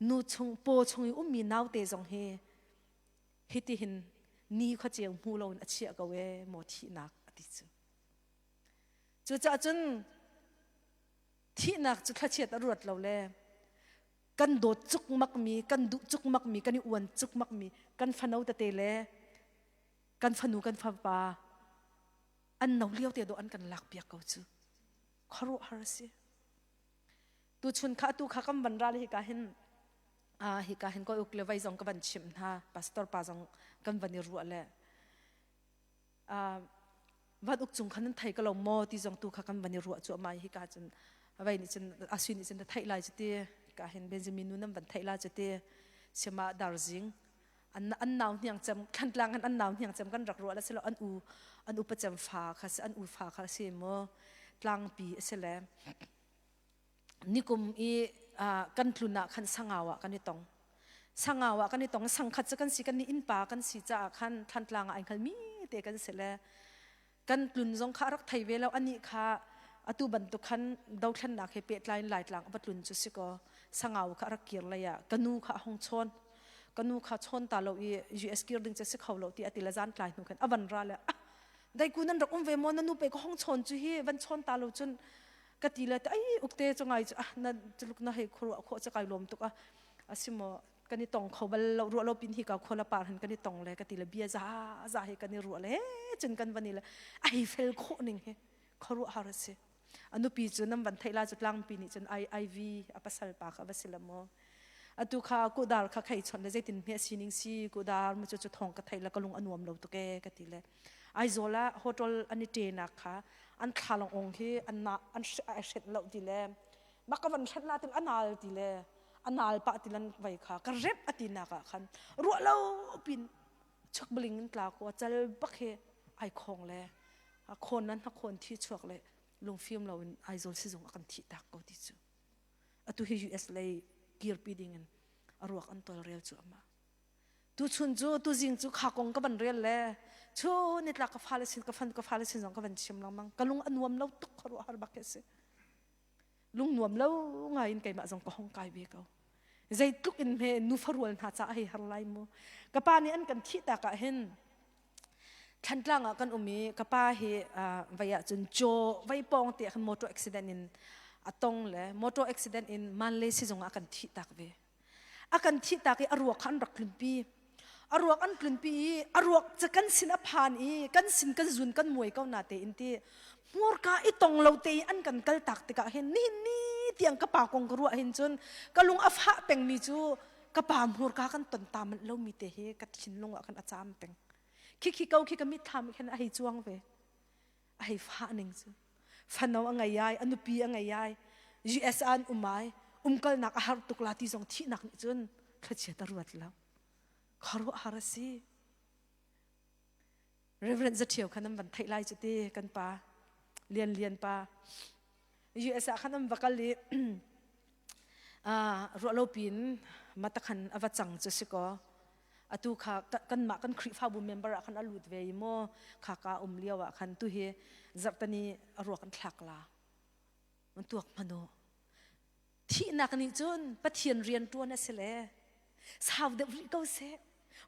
nu chung paw chung i ummi naute zong hi hitihin ni khuaceu hmu loin a chiah ko ee maw thihnak a ti cu. Cucaah cun thihnak cu thlachiat a ruat lo le kan dawt cukmakmi, kan duh cukmakmi, kan i uan cukmakmi kan fano tete le kan fanu kan fapa an no lio te dawh an kan lakpiak ko cu. Khuaruahhar a si. Tuchun kha atu kha kan van ral hika hin hika hin koi uk le vai zong ka van chimh hna pastor pa zong kan van i ruah le van uk cung khan nan thei ka lo maw ti zong tu kha kan van i ruah cu amai hika cun vai nih cun asui nih cun na theih lai cu ti ka hin Benjamin nu nan van theih la cu ti sima darzing an an nau hniang cem thlantlang an an nau hniang cem kan rak ruah la silo an u an upa cem fa kha an u fa kha si mu tlangpi a si le nikum i kan tlun ah khan sangau ah kan i tong sangau ah kan i tong sangkhat cu kan si kan ni innpa kan si caah khan thantlang ah ai hngal mi te kan si le kan tlun zong kha rak thei ve lo ani kha atu bantuk khan dothlennak he pehtlai in laitlang va tlun cu si ko sangau kha rak kir lei ah ka nu kha a hung chawn ka nu kha chawn ta lo i US kir ding cu si kho lo ti ati le zan tlai hnu khan avan ra le dai ku nan rak um ve maw na nu pe ka hong chawn cu hi van chawn ta lo cun ka ti le ai ukte cu ngai cu ah na tuluk na hei khuru kho cha kai lom tuk a asimo kan i tong kho bal lo ruah lo pin hi ka khola par han kan i tong le ka ti le bia za za he kan i ruah le cun kan van i le ai fel khawh ning he khuaruah har a si anupi cu nam van theih la cu tlangpi nih cun IV a pasal pa kha va si la maw atu kha kudar kha khei chon le zeitin hme sining si kudar mu cu cu thong ka theih la ka lung a nuam lo tuk e ka ti le Aizawl ah hotel an i ṭenak kha an thlalong ong hi an na an ai hrenh lo ti le mak ka van hrenh la til a nal ti le a nal pah ti lan vai kha ka rep a ti nak ah khan ruah lo pin chuk bling in tla ko chal bak hi ai khong le a khawn nan khawn thi chuak le lungfim lo in Aizawl sizung a kan thih tak ko ti cu atu hi US lei kirpi ding in a ruak an tolrel cu ama Tuchun cu tuzing cu kha kong ka van rel le chun nitlak ka fale sin ka fan ka fale sin zong ka van chim lengmang ka lung a nuam lo tuk khuaruah har bak si lung nuam lo ngai in keimah zong ka hong kai ve ko zeitluk in hme nufa rual hna ca hei har lai mu ka pa nih an kan thih tak ah hin Thlantlang ah kan um i ka pa hi vei ah cun caw vei pawng te khan motor accident in a tong le motor accident in Manle sizung ah kan thih tak ve A kan thihtak i a ruak kha an rak tlunpi. A ruak an tlunpi i a ruak cu kan sin a phan i kan sin kan zun kan muai ko na tein ti hmurka i tong lo te i an kan kaltak tikah hin nihin ni tiang ka pa kong ka ruah hin cun ka lung a fah pengmi cu ka pa hmurka kan ton ta manh lomi te hi ka thinlung ah khan a caam peng. Khi khi ko khi ka mitthlam khan a hei cuang ve. A hei fah ning cu. Fano a ngei ai, a nupi a ngei ai, US ah an um ai, umkalnak a har tuk la ti zong thihnak nih cun thlachiat a ruat lo. Khuaruahhar a si. Reverend Zaṭhio khan an van theih lai cu ti kan pa Lian Lian pa US ah khan an va kal i ruah lo piin matakhan a va cang cu si kaw atu kha kanmah kan Khrihfabu member ah khan a lut ve i maw kha ka um lio ah khan tu hi zarhtani a ruak an thlak la an tuak hmanu thihnak nih cun Pathian rian ṭuan a si le sau deuh rih ko seh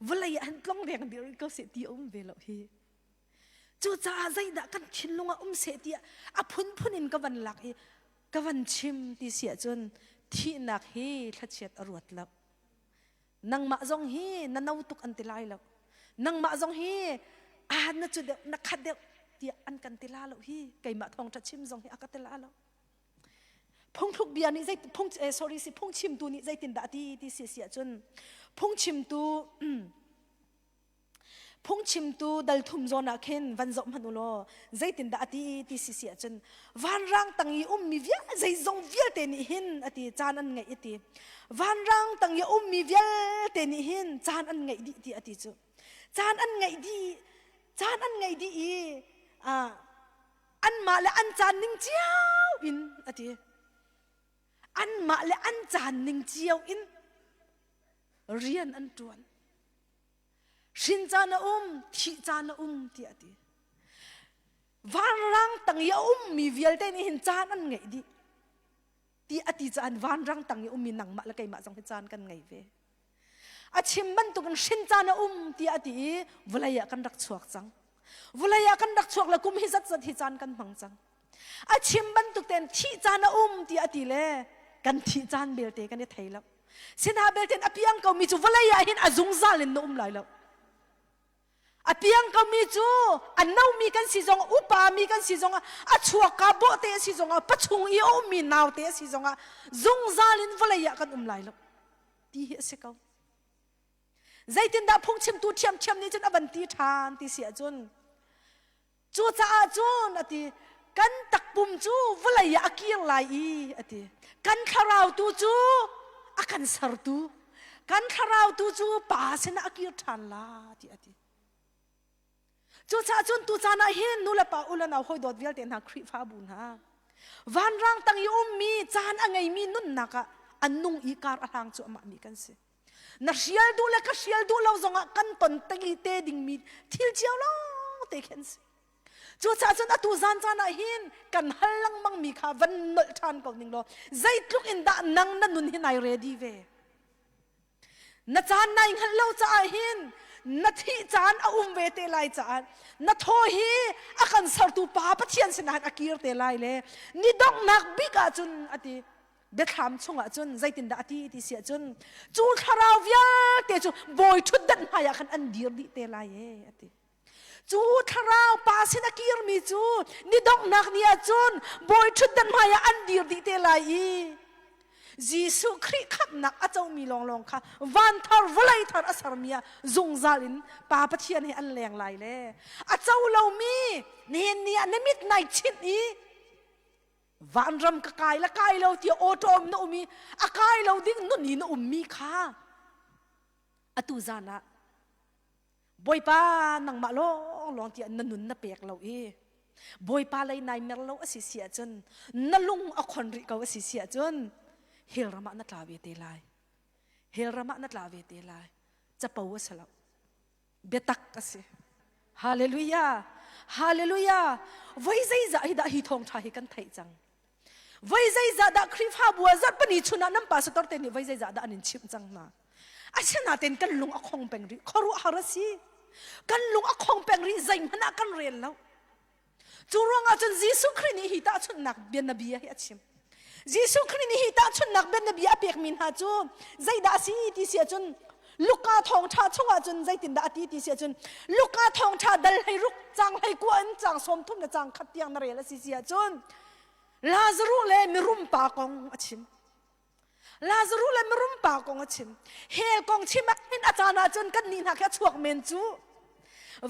vawlei ah han tlong deng rih ko seh ti a um ve lo hi cucaah zeidah kan thinlung ah um seh tiah a phunphun in ka van lak i ka van chim ti si ahcun thihnak hi thlachiat a ruat lo Nangmah zong hi na no tuk an ti lai lo. Nangmah zong hi ah na cu deuh na khat deuh tiah an kan ti la lo hi keimah thawngṭha chim zong hi a ka ti la lo. Phungthluk bia nih zei phung eh, sorry si phungchimtu nih zeitindah a ti ti si si ahcun phungchimtu phungchimtu dal thum zawn ah khin van zoh hmanh u law zeitindah a ti ti si si ahcun vanrang tang i ummi vial zeizong vialte nih hin a ti caan an ngeih a ti vanrang tang i ummi vialte nih hin caan an ngeih dih ti a ti cu caan an ngeih dih caan an ngeih dih i anmah le an caan ning cio in a ti anmah le an caan ning cio in rian an ṭuan hrin caan a um thih caan a um tiah a ti vanrang tang i a ummi vialte nih hin caan an ngeih dih ti a ti caan vanrang tang i ummi nangmah le keimah zong hi caan kan ngei ve A chim bantukin hrin caan a um tiah a ti i vawlei ah kan rak chuak cang. Vawlei ah kan rak chuak le kum hi zatzat hi caan kan hmang cang. A chim bantuk tein thih caan a um tiah a ti le kan thih caan belte kan i thei lo. Sinah belte a piang komi cu vawlei ah hin a zungzal in na um lai lo. A piang komi cu a nomi kan si zong upami kan si zong a chuakka bawhte a si zong pachung i a ummi naute a si zong ah zungzal in vawlei ah kan um lai lo. ti hi a si ko. Zeitindah phungchimtu ṭhiamṭhiam nih cun a van ti ṭhan ti si ahcun cucaah cun a ti kan takpum cu vawlei ah a kir lai i a ti kan thlarau tu cu a kan sertu kan thlarau tu cu pa sinah a kir ṭhan la ti a ti Cucaah cun tucaan ah hin nu le pa u le nau hawi dawt vialte hna Khrihfabu hna vanrang tang i ummi caan a ngeimi nunnak ah an nung i kar a hlang cu amah mi kan si. Na hrial duh le ka hrial duh lo zongah kan ton te te dingmi thil cio lawng te khi an si. Cucaah cun atu zan caan ah hin kan hal lengmang mi kha van nolh ṭhan ko ning law zeitluk in dah nang na nun hi nai ready ve. Na caan nai hngalh lo caah hin na thih caan a um ve te lai caah na thaw hi a kan sertu pa Pathian sinah a kir te lai le ni donghnak bik ahcun a ti biathlam chungah cun zeitindah a ti ti si ahcun cu thlarau vialte cu bawi ṭhutdan hmaiah khan an dir dih te lai e a ti Cu thlarau pa sin a kirmi cu ni donghnak ni ah cun bawi ṭhutdan hmaiah an dir dih te lai i Jesuh Khrih khamhnak a comi lawnglawng kha van thar vawlei thar a sermi ah zungzal in Pa Pathian he an leng lai le a co lomi nihin ni ah na mit nai chinh i vanram ka kai la kai lo tiah awṭawm na um i a kai lo ding nun i na ummi kha atu zan ah Bawipa nangmah lawnglawng tiah na nun na pek lo i Bawipa lei nai mer lo a si si ahcun na lung a khon rih ko a si si ahcun hell ram ah na tla ve te lai. Hell ram ah na tla ve te lai. Capo a si lo. Biatak a si. Hallelujah. Hallelujah. Voi zeizah hi dah hi thawngṭha hi kan theih cang. Voi zeizah dah Khrihfabu ah zarhpini chun ah nan pastor te nih voi zeizah dah an in chimh cang hna. Asinain kan lung a khong peng rih. Khuaruahhar a si. Kan lung a khong peng rih zeihmanh ah kan rel lo. Cu ruangah cun Jesuh Khrih nih hi tahchunhnak bianabia hi a chim. Jesuh Khrih nih hi tahchunhnak bianabia a pekmi hna cu zeidah a si ti si ahcun Luka thawngṭha chungah cun zeitindah a ti ti si ahcun Luka thawngṭha dal 16 caang 19 in caang 30 le caang khat tiang na rel a si si ahcun Lazaruh le mirum pa kong a chim. Lazaruh le mirum pa kong a chim. Hell kong chim ah hin a caan ahcun kan nih hna khi a chuak men cu.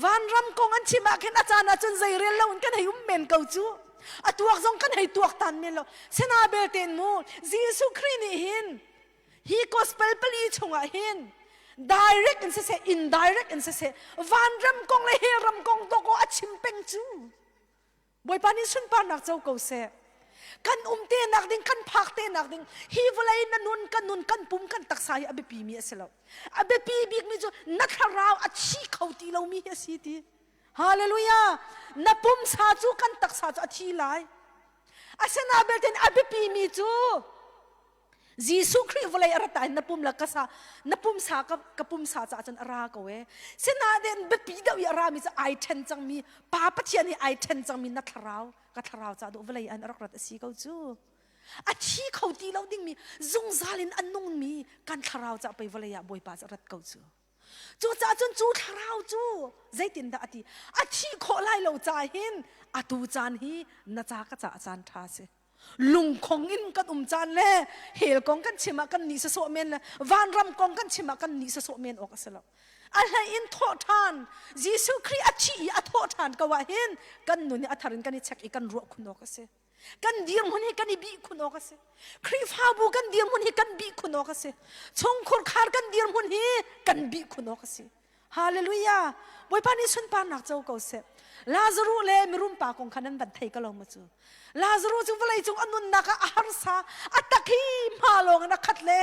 Vanram kong an chim ah khin a caan ahcun zei rel lo in kan hei um men ko cu. A tuak zong kan hei tuak tan men lo. Sina belte mu Jesuh Khrih nih hin hi gospel pali chungah hin direct in siseh indirect in siseh vanram kong le hell ram kong dawk a chim peng cu Bawipa nih sunparnak co ko seh kan um te nak ding kan phak te nak ding hi vawlei na nun kan nun kan pum kan taksa hi a biapi mi a si lo a biapi bik mi cu na thlarau a thi kho ti lo mi hi a si ti hallelujah na pumsa cu kan taksa cu a thi lai asina belte a biapi mi cu Jesuh Khrih vawlei a rat ah na pum la ka sa na pumsa ka ka pumsa caah cun a ra ko e sinain biapi deuh i a rami cu ai ṭhen cangmi Pa Pathian hi ai ṭhen cangmi na thlarau ka thlarau caah duh vawlei an rak rat a si ko cu a thi kho ti lo dingmi zungzal in a nungmi kan thlarau caah pei vawlei ah Bawipa cu rat ko cu Cucaah cun cu thlarau cu zeitindah a ti a thih khawh lai lo caah hin atu caan hi na ca ka caah caan ṭha a si. Lungkhong in kan um caan le hell kong kan chim ah kan nih sasawh men le vanram kong kan chim ah kan nih sasawh men awk a si lo. A hlei in thawh ṭhan Jesuh Khrih a thi i a thawh ṭhan ko ah hin kan nun hi a thar in kan i check i kan ruah khun awk a si. Kan dirhmun hi kan i bih khun awk a si. Khrihfabu kan dirhmun hi kan bih khun awk a si. Chungkhur khar kan dirhmun hi kan bih khun awk a si. Hallelujah! Bawipa nih sunparnak co ko seh. Lazaruh le mirum pa kong kha nan van thei ko lo maw cu? Lazaruh cu vawlei cung a nunnak ah a harsa, a tak hi hma lawng in a khat le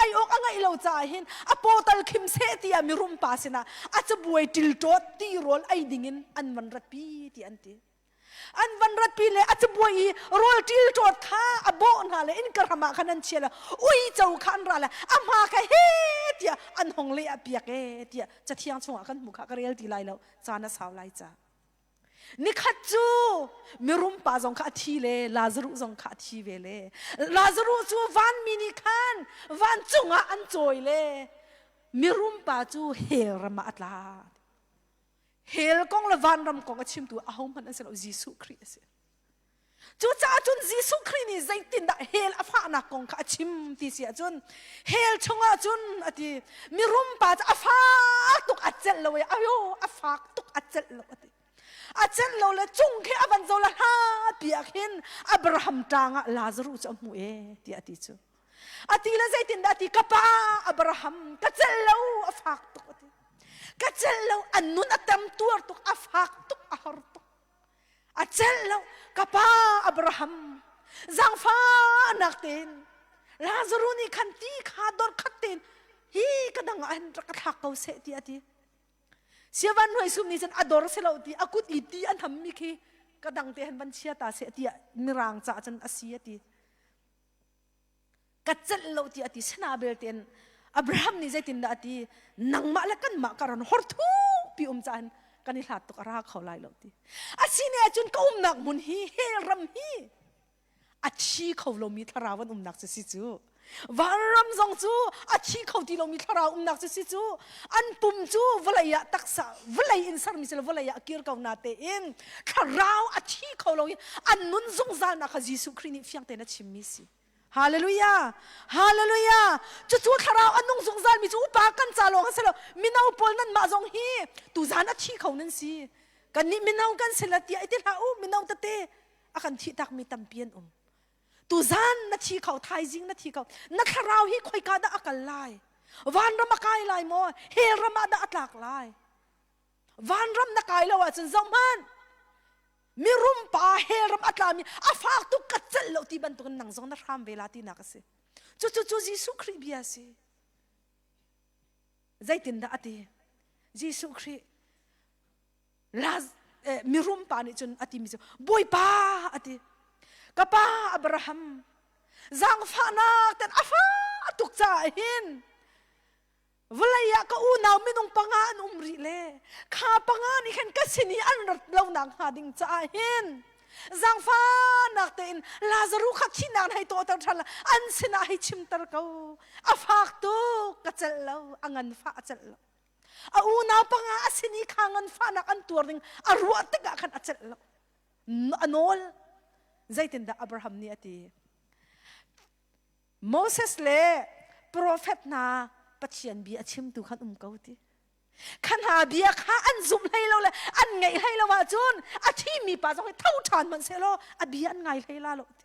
ei awk a ngeih lo caah hin a paw tal khim seh tiah mirum pa sinah a cabuai ṭilṭawt tirawl ei dingin an van ratpi ti an ti. An van ratpi le a cabuai i rawl ṭilṭawt kha a bawh hna le innka hram ah khan an chia le uico kha an ra le a hma kha he tiah an hong leh ah piak e tiah cathiang chungah kan hmu kha ka rel ti lai lo caan a sau lai ca. Nikhat cu mirum pa zong kha a thi le Lazaruh zong kha a thi ve le Lazaruh cu vanmi nih khan vancung ah an cawi le mirum pa cu hell ram ah a tla. Hell kong le vanram kong a chimtu ahohmanh an si lo Jesuh Khrih a si. Cucaah cun Jesuh Khrih nih zeitindah hell a fahnak kong kha a chim ti si ahcun hell chungah cun a ti mirum pa cu a fak tuk a celh lo i ayo a fak tuk a celh lo a ti. A celh lo le cung khi a van zo le hla pi ah khin Abraham ṭang ah Lazaruh cu a hmu e tiah a ti cu. A ti le zeitindah a ti ka pa Abraham ka celh lo a fak tuk a ti. Ka celh lo an nun a tam tuar tuk a fak tuk a har tuk. A celh lo ka pa Abraham zaangfahnak tein Lazaruh nih khan ti kha dor khat tein hi ka dang ah hin rak ka thlak ko seh ti a ti. Siavan hnuai sum nih cun a dor si lo ti a kut i ti an hammi khi ka dang te han van chia ta seh tiah mirang ca cun a si a ti. Ka celh lo ti a ti sana belte in Abraham nih zeitindah a ti nangmah le kanmah ka ran hor thupi um caan kan i hlat tuk a ra kho lai lo ti. Asine ahcun ka umnak hmun hi hell ram hi a thi kho lomi thlarau an umnak cu si cu vanram zong cu a thi kho ti lomi thlarau umnak cu si cu an pum cu vawlei ah taksa vawlei in sermi si lo vawlei ah kir ko na tein thlarau a thi kho lo i an nun zungzalnak kha Jesuh Khrih nih fiang tein a chimmi si Hallelujah! Hallelujah! Cucu thlarau a nung zungzal mi cu upa kan ca lawng a si lo. Mino pawl nan mah zong hi tuzan a thi kho nan si. Kannih mino kan si la tiah i ti hlah u mino tete a kan thih takmi tampi an um. Tuzan na thi kho, thaizing na thi kho. Na thlarau hi khoika dah a kal lai? Vanram a kai lai maw? Hell ram ah dah a tlak lai? Vanram na kai lo ahcun zohhmanh. Mirum pa hell ram a tlami a fak tuk ka celh lo ti bantukin nang zong na hram ve la tinak a si. Cucu cu Jesuh Khrih bia a si. Zeitindah a ti? Jesuh Khrih Laz, eh, mirum pa nih cun a timi cu Bawipa a ti. Ka pa Abraham zaangfahnak ten a fa tuk caah hin vawlei ah ka unau minung panga an um rih le kha panga nih khan ka sin i an rat lo nak hnga ding caah hin zaangfahnak tein Lazaruh kha thihnak hei tawhter ṭhan la an sinah hei chimter ko a fak tuk ka celh lo a nganfah a celh lo A unau panga a sin i kha nganfahnak an tuar ding a ruah tikah khan a celh lo. A nawl. Zeitindah Abraham nih a ti? Moses le profet hna Pathian bia a chimtu khan um ko ti. Kha hna bia kha an zumh hlei lo le an ngaih hlei lo ahcun a thimi pa zong hi tho ṭhan hmanh sehlaw a bia an ngai hlei la lo ti.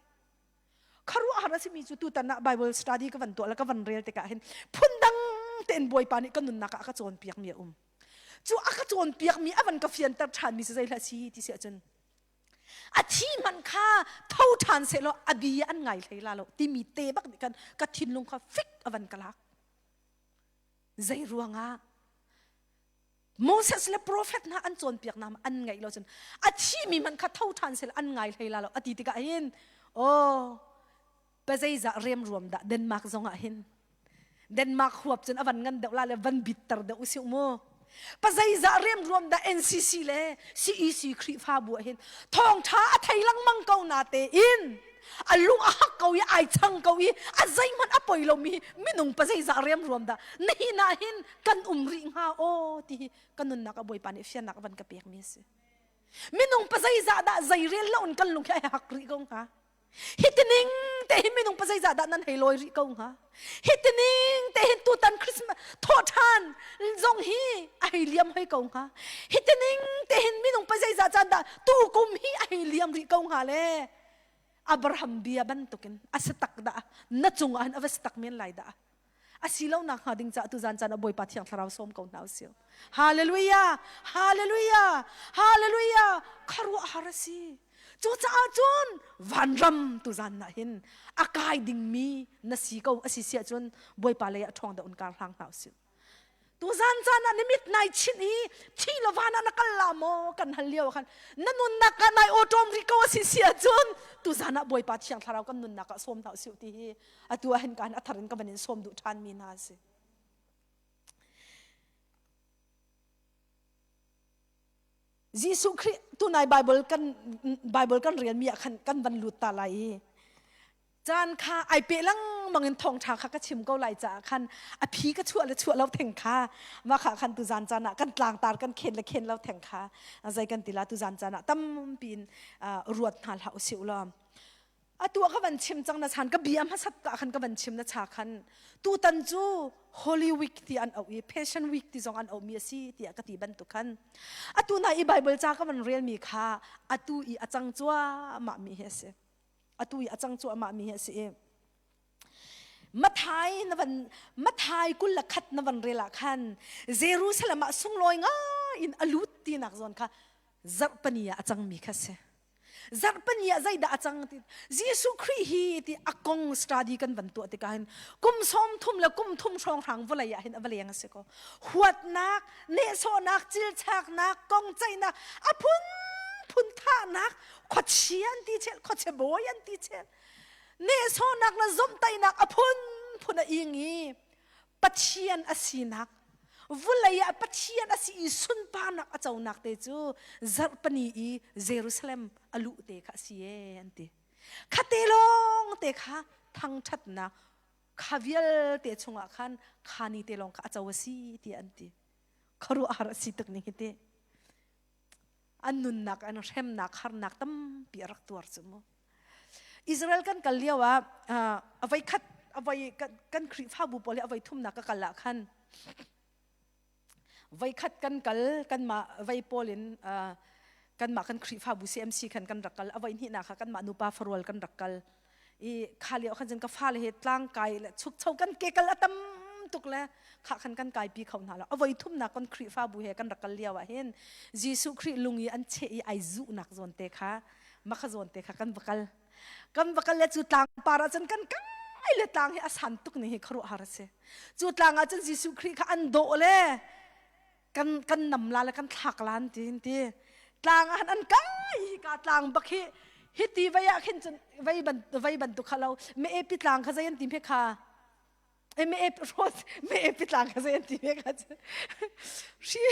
Khuaruahhar a simi cu tutan ah Bible study ka van tuah le ka van rel tikah hin phundang tein Bawipa nih ka nunnak ah a ka cawnpiakmi a um. Cu a ka cawnpiakmi a van ka fianter ṭhanmi cu zei hlah si ti si ahcun a thi hmanh kha tho ṭhan sehlaw a bia an ngai hlei la lo timi te bak nih khan ka thinlung kha fik a van ka lak. Zei ruangah Moses le profet hna an cawnpiak hna an ngaih lo cun a thimi hmanh kha tho ṭhan sel an ngai hlei la lo a ti tikah hin oh pazeizah remruam dah Denmark zong ah hin Denmark huap cun a van ngan deuh la le van bitter deuh usih mu pazeizah remruam dah NCC le CEC Khrihfabu ah hin thawngṭha a thei lengmang ko na tein a lung a hak ko i ai chang ko i a zeihmanh a poi lomi minung pazeizah remruam dah nihin ah hin kan um rih hnga aw ti hi ka nunnak a bawipa nih fiannak a van ka pekmi a si minung pa zeizah dah zeirel lo in kan lung hi ai hak rih ko hnga. Hi tining te hi minung pa zeizah dah nan hei lawi rih ko hnga? Hi tining te hin tutan Christmas thawhṭhan zong hi a hei liam hoi ko hnga. Hi tining te hin minung pa zeizah caan dah tu kum hi a hei liam rih ko hnga le Abraham bia bantukin a si tak dah na cungah hin a va si tak men lai dah. A si lo nak hnga ding caah tuzan caan ah Bawipa Thiang Thlarau sawm ko hna usih. Hallelujah! Hallelujah! Hallelujah! Khuaruahhar a si. Cucaah cun vanram tuzan ah hin a kai dingmi na si ko a si siah cun Bawipa lei ah ṭhawng deuh in kar hlang hna usih. Tuzan caan ah na mit nai chinh i thi lo van ah na kal la maw kan hal lio ah khan na nunnak ah nai awṭawm rih ko a si si ahcun tuzan ah Bawipa Thiang Thlarau kan nunnak ah sawm hna usih ti hi atu ah hin kaan a thar in ka van in sawm duh ṭhan mi hna a si. Jesuh Khrih tunai Bible kan Bible kan rel mi ah khan kan van lut ta lai i caan kha ai pe lengmang in thawngṭha kha ka chim ko lai caah khan a phi ka chuah le chuah lo theng kha mah kha khan tuzan caan ah kan tlangtar kan khen le khen lo theng kha zei kan ti la tuzan caan ah tampi in ruat hna hlah usih law atu ka van chim cang na chan ka bia hmasat ka khan ka van chim na cha khan tutan cu Holy Week ti an auh i Passion Week ti zong an auh mi a si tiah ka ti bantuk khan atu na i Bible ca ka van rel mi kha atu i a cang cuahmah mi hi a si atu i a cang cuahmah mi hi a si i Mathai na van Mathai 21 na van rel ah khan Jerusalem ah sunglawi ngai in a lut tinak zawn kha zarhpani ah a cangmi kha si. Zarhpani ah zeidah a cang ti Jesuh Khrih hi ti a kong study kan van tuah tikah hin kum 30 le kum thum hrawnghrang vawlei ah hin a va leng a si ko. Huatnak, nehsawhnak, cilchaknak, kong ceihnak, a phunphun thahnak, khuachia an ti chel, khuachia bawi an ti chel. Nehsawhnak le zomhtaihnak a phunphun a ing i Pathian a sinak vulei ah Pathian a si i sunparnak a conak te cu zarhpani i Jerusalem a luh te kha a si e an ti. Khate lawng te kha thangṭhatnak kha vialte chungah khan kha ni te lawng kha a co a si tiah an ti. Khuaruahhar a si tuk ning hi te. An nunnak an hremnak harnak tampi a rak tuar cu mu. Israel kan kal lio ah a voi khat a voi kan Khrihfabu pawl hi a voi thumnak ka kal ah khan voi khat kan kal kanmah vei pawl in kanmah kan Khrihfabu CMC khan kan rak kal a voi hnihnak kha kanmah nupa farual kan rak kal i kha lio khan cun ka fale he tlang kai le chukcho kan ke kal a tam tuk le kha khan kan kai pi kho hna lo a voi thumnak kan Khrihfabu he kan rak kal lio ah hin Jesuh Khrih lung i an cheh i ai zuhnak zawn te kha makha zawn te kha kan va kal kan va kal le cu tlang par ah cun kan kai le tlang hi a san tuk ni hi khuaruahhar a si cu tlang ah cun Jesuh Khrih kha an dawh le kan kan nam la le kan thlak lan ti ti tlang ah an kai hi ka tlang bak hi hi ti vei ah khin cun vei ban vei bantuk kha lo me epi tlang kha zei an ti me kha e me ep rot me epi tlang kha zei an ti me kha hri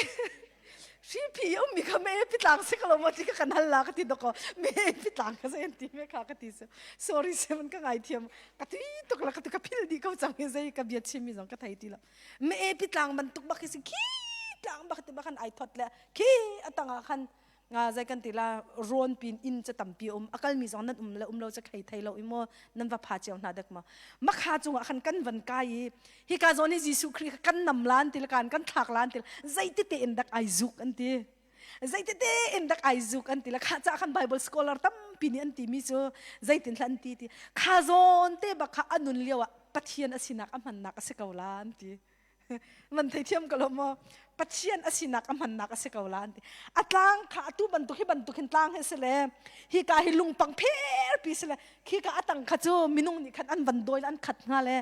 hri phi um mi kha me epi tlang si ko mo ti ka kan hal la ka ti doko me epi tlang kha zei an ti me kha ka ti so sorry seven ka ngai thiam ka tui tuk la ka tu ka phil di ko chang zei ka bia chim mi zong ka thei ti lo me epi tlang bantuk bak hi si khi tlang bak ti bak khan ai thot le khi atangah khan nga zai kan ti la rawn pin inn cha tampi um akal mi zong nan um le um lo cha khei thei lo i mo nan va pha chiao hna dek ma makha chungah khan kan van kai i hi ka zawn hi Jesuh Khrih kan nam lan til kan kan thlak lan til zeiti te in dak ai zuk an ti zeiti te in dak ai zuk an ti la kha cha khan Bible scholar tampi nih an ti mi cu zeitin hla an ti ti kha zawn te bak kha anun lio ah Pathian a sinak a hmannak a si ko la an ti man theithiam ko lo maw Pathian a sinak a hmannak a si ko la an ti a tlang kha atu bantuk hi bantuk hin tlang hi si le hi ka hi lungpang pherpi si le khi ka atang kha cu minung nih khan an van dawi le an khat hnga le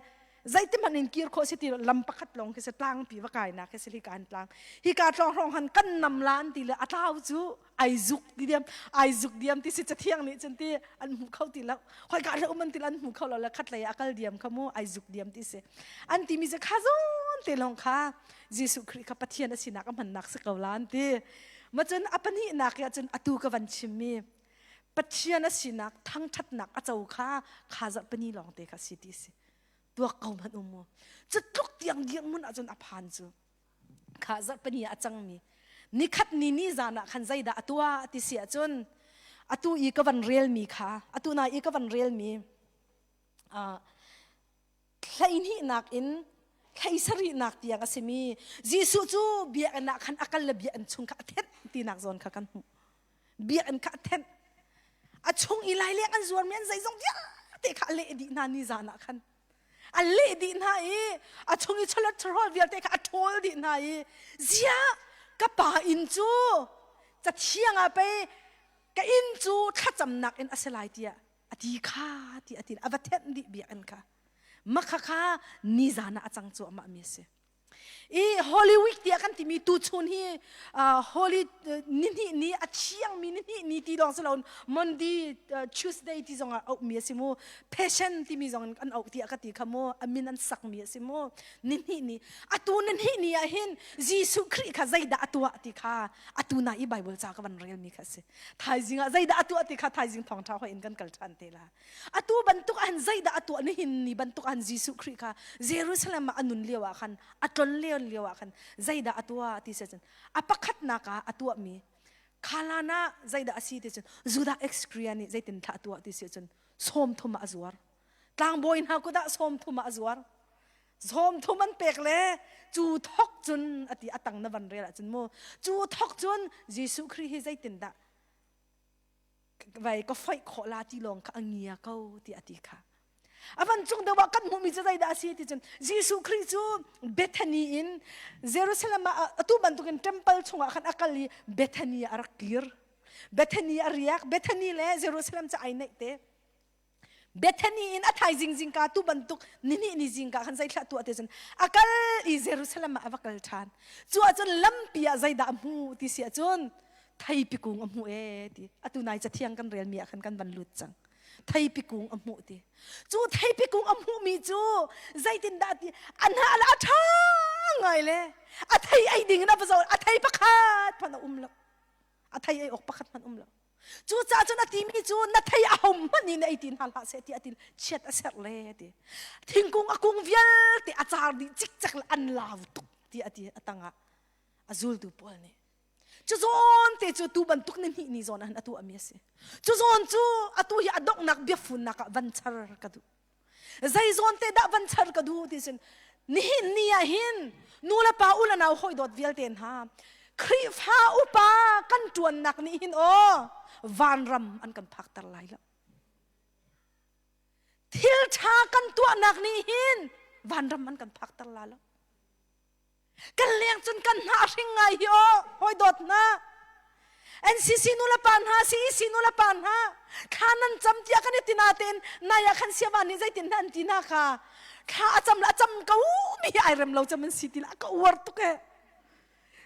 zeiti hmanh in kir khawh si ti lam pakhat lawng khi si tlangpi va kainak khi si hi ka an tlang hi ka tlawng hrawng han kan nam la an ti le a tlau cu ai zuk ti diam ai zuk diam ti si cathiang nih cun ti an hmu kho ti lo hoi ka le um an ti an hmu kho lo le khat lei a kal diam kha mu ai zuk diam ti si an ti mi cu kha zawn te lawng kha Jesuh Khrih kha Pathian a sinak a hmannak si ko la an ti ma cun a pahnihnak ah cun atu ka van chim mi Pathian a sinak thangthatnak a co kha kha zarhpini lawng te kha si ti si tuak ko hmanh um mu cu tluk tiang dirhmun ahcun a phan cu kha zarhpini ah a cangmi nikhat ni ni zan ah khan zeidah a tuah ti si ahcun. Atu i ka van relmi kha, atu na i ka van relmi hleihnihnak in hleisarihnak tiang a simi Jesuh cu biakinn ah khan a kal le biakinn chung kha a thenh tinak zawn kha kan hmuh. Biakinn kha a thenh. A chung i laileng an zuarmi an zeizong vialte kha a leh dih hna ni zan ah khan. A leh dih hna i a chung i cholesterol vialte kha a ṭhawl dih hna i ziah ka pa inn cu cathiang ah pei ka inn cu thlacamnak in a si lai tiah a ti kha ti a ti a va thenh dih biakinn kha makha kha nizan ah a cang cuahmah mi a si i Holy Week tiah kan timi tuchun hi Holy nihnih ni a thiangmi nihnih ni ti lawng si loin Monday Tuesday ti zong ah auhmi a si mu Passion timi zong in an auh tiah ka ti kha mu a min an sakmi a si mu nihnih ni atu nihnih ni ah hin Jesuh Khrih kha zeidah a tuah ti kha atu na i Bible ca ka van relmi kha a si thaizing ah zeidah a tuah ti kha thaizing thawngṭha hoi in kan kal ṭhan te la atu bantuk an zeidah a tuah nihin ni bantuk an Jesuh Khrih kha Jerusalem ah a nun lio ah khan a tlon lio lio ah khan zeidah a tuah ti se cun a pakhatnak ah a tuahmi khalan ah zeidah a si ti cun Judah Iscariot nih zeitin thlah a tuah ti si cun sawm thum ah a zuar tlangbawi hna kut ah sawm thum ah a zuar sawm thum an pek le cu thok cun ati a tang na van rel ahcun mu cu thok cun Jesuh Khrih hi zeitindah vai ka foih khawh la ti lawng kha a ngia ko ti a ti kha a van cung deuh ah kan hmuhmi cu zeidah a si ti cun Jesuh Khrih cu Bethany in Jerusalem ah atu bantukin temple chungah khan a kal i Bethany ah a rak kir Bethany a riak Bethany le Jerusalem cu ai naih te Bethany in a thaizing zingka tu bantuk nihnih ni zingka khan zeithlah tuah te cun a kal i Jerusalem ah a va kal ṭhan. Cu ahcun lampi ah zeidah a hmu ti si ahcun theipi kung a hmu ee ti. Atu nai cathiang kan relmi ah khan kan van lut cang. Theipi kung a hmuh ti. Cu theipi kung a hmuhmi cu zeitindah ti a hnah le a ṭha ngai le a thei ei ding in a va zoh a thei pakhat hmanh a um lo. A thei ei awk pakhat hmanh um lo. Cucaah cun a timi cu na thei a hom hmanh in ei ti hna hlah seh ti a ti chiat a serh le a ti. Thingkung a kung vialte a car dih cikcek le an lau tuk ti a ti a tangah a zultu pawl nih. Cu zawn te cu tu bantuk ni hnih ni zawn ah a tuahmi a si. Cu zawn cu atu hi a donghnak biafunnak ah van char ka duh. Zei zawn te dah van char ka duh ti sin nihin ni ah hin nu le pa u le nau hawi dawt vialte hna Khrihfa upa kan ṭuannak nih hin aw vanram an kan phakter lai lo. Thil ṭha kan tuahnak nih hin vanram an kan phakter la lo. Kan leng cun kan hna hring ngai hi aw hawi dawt hna NCC nu le pa hna CEC nu le pa hna thla nan cam tiah kan i tina tein nai ah khan siavan nih zeitin hna an ti hna kha thla a cam le a cam ko mi hi ai rem lo cam an si ti la ka uar tuk e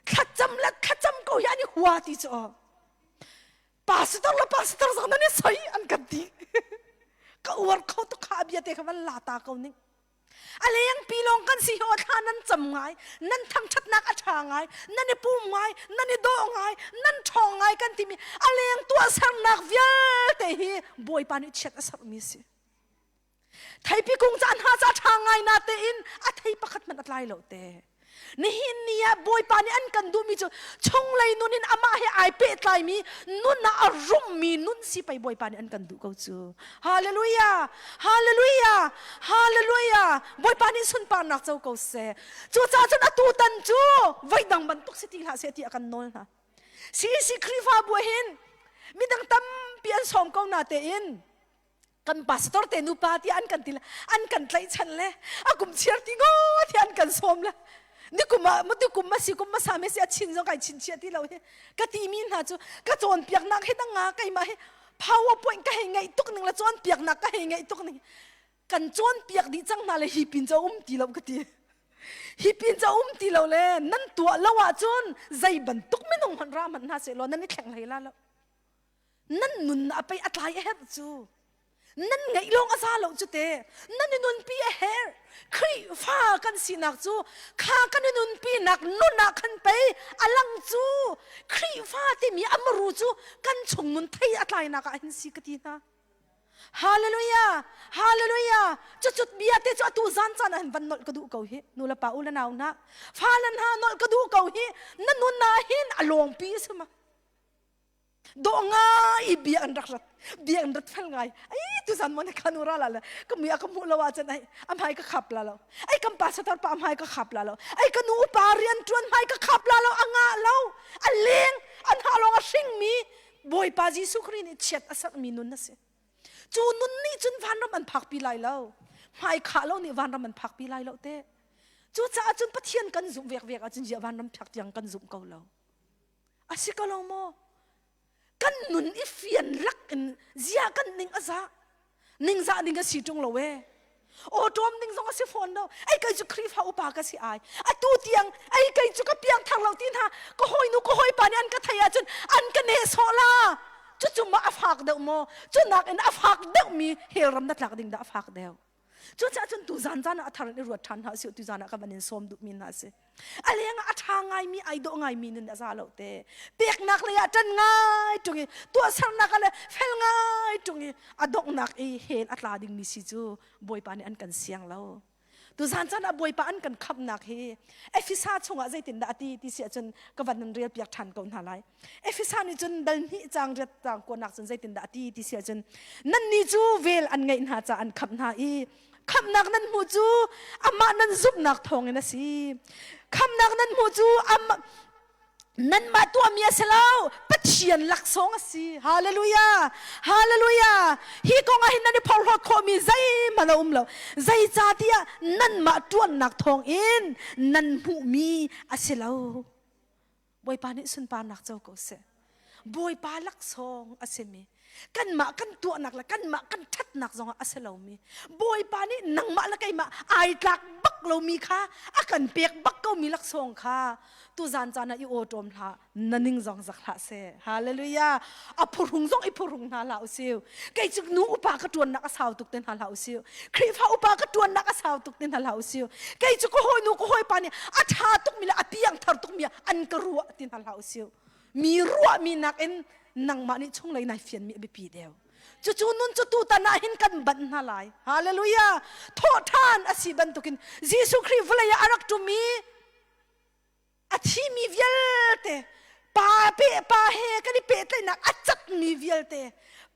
thlacam le thlacam ko hi an i hua ti cu aw pastor le pastor zong nan i soi an kan ti ka uar kho tuk kha bia te kha van la ta ko ning A lengpi lawng kan si hi thla nan cam ngai, nan thangṭhatnak a ṭha ngai, nan i pum ngai, nan i dawh ngai, nan ṭhawng ngai kan timi a leng tuahsernak vialte hi Bawipa nih chiat a serhmi a si. Theipi kung caan hna ca ṭha ngai na tein a thei pakhat hmanh a tlai lo te. Nihin ni ah Bawipa nih an kan duhmi cu chunglei nun in amah he ai pehtlaimi nun ah a rummi nun si pei Bawipa nih an kan duh ko cu. Hallelujah! Hallelujah! Hallelujah! Bawipa nih sunparnak co ko seh. Cucaah cun atu tan cu voidang bantuk si ti hlah seh ti a kan nawl hna. CEC Khrihfabu hin midang tampi an sawm ko na tein kan pastor te nupa ti an kan ti le an kan tlaihchan le a kum chiar ti ngo ti an kan sawm le ni kum ah matu kum ma si kum ma sa me si a chin zong kai chin chia ti lo hi ka ti mi hna cu ka cawn piak nak hi dang nga keimah hi powerpoint ka hei ngeih tuk ning le cawn piak nak ka hei ngeih tuk ning kan cawn piak dih cang hna le hi pin ca um ti lo ka ti hi pin ca um ti lo le nan tuah lo ahcun zei bantuk minung hmanh ra hmanh hna seh law nan i thleng hlei la lo Nan nun a pei a tlai a herh cu. Nan ngeih lawng a za lo cu te. Nan i nunpi a herh. Khrihfa kan sinak cu kha kan i nunpinak nun ah khan pei a lang cu. Khrihfa timi a maru cu kan chung nun thei a tlainak ah hin si ka ti hna. Hallelujah! Hallelujah! Cucut bia te cu atu zan caan ah hin van nolh ka duh ko hi. Nu le pa u le nau hna. Fa le hna nolh ka duh ko hi. Na nun ah hin a lawngpi a si ma. Dawh ngai bia an rak rat. Bia an rat fel ngai. Ai tuzan mo na kanu ra la la. Ka mui a ka hmuh lo ahcun ai a hmai ka khap la lo. Ai kan pa satar pa hmai ka khap la lo. Ai ka nu pa rian tuan hmai ka khap la lo. A ngah lo. A leng an ha lawng a hringmi Bawipa Jesuh Khrih nih chiat a serhmi nun a si. Cu nun nih cun vanram an phakpi lai lo. Hmai khah lo nih vanram an phakpi lai lo te. Cucaah cun Pathian kan zumh vekvek ahcun ziah vanram phak tiang kan zumh ko lo. A si ko lo maw? Kan nun i fian lak in zia kan ning a za. Ningzah ding a si ṭung lo ee. Awṭawm ding zong a si fawn lo. Ei kei cu Khrihfa upa ka si ai. Atu tiang ei kei cu ka piangthar lo ti hna ka hawinu ka hawipa nih an ka thei ahcun an ka nehsawh la. Cucu ma a fak deuh maw? Cu nakin a fak deuhmi hell ram na tlak ding dah a fak deuh. Cucaah cun tu zan zan ah a thar in i ruat ṭhan hna usih tu zan ah ka van in sawm duhmi hna a si. A leng ah a ṭha ngaimi ai dawh ngaimi nun a za lo te. Peknak lei ah ṭan ngai ṭung i tuahsernak ah le fel ngai ṭung i a donghnak i hell a tla dingmi si cu Bawipa nih an kan siang lo. Tuzan caan ah Bawipa an kan khamhnak hi Efesa chungah zeitindah a ti ti si ahcun ka van in relpiak ṭhan ko hna lai. Efesa nih cun dal hnih caang riat caang kuanak cun zeitindah a ti ti si ahcun nannih cu vel an ngeih hna caah an khamh hna i khamhnak nan hmuh cu amah nan zumhnak thawngin a si. Khamhnak nan hmuh cu amah nanmah tuahmi a si lo Pathian laksawng a si hallelujah hallelujah hi kong ah hin nan i phorhlawt khawhmi zeihmanh a um lo zeicahtiah nanmah ṭuannak thawngin nan hmuhmi a si lo Bawipa nih sunparnak co ko seh Bawipa laksawng a simi kanmah kan tuahnak le kanmah kan ṭhatnak zongah a si lomi Bawipa nih nangmah le keimah ai tlak bak lomi kha a kan pek bak komi laksawng kha tuzan caan ah i awṭawm hlah na ning zong zak hlah seh hallelujah a phuhrung zong i phuhrung hna hlah usih kei cu nu upa ka ṭuannak a sau tuk te hna hlah usih Khrihfa upa ka ṭuannak a sau tuk te hna hlah usih kei cu ka hawinu ka hawipa nih a ṭha tukmi le a piangthar tukmi an ka ruah ti hna hlah usih mi ruahmi nakin nangmah nih chunglei nai fianmi a biapi deuh cucu nun cu tutan ah hin kan banh hna lai hallelujah thawhṭhan a si bantukin Jesuh Khrih vawlei ah a rak ṭum i a thimi vialte pa pe pa he kan i pehtlaihnak a catmi vialte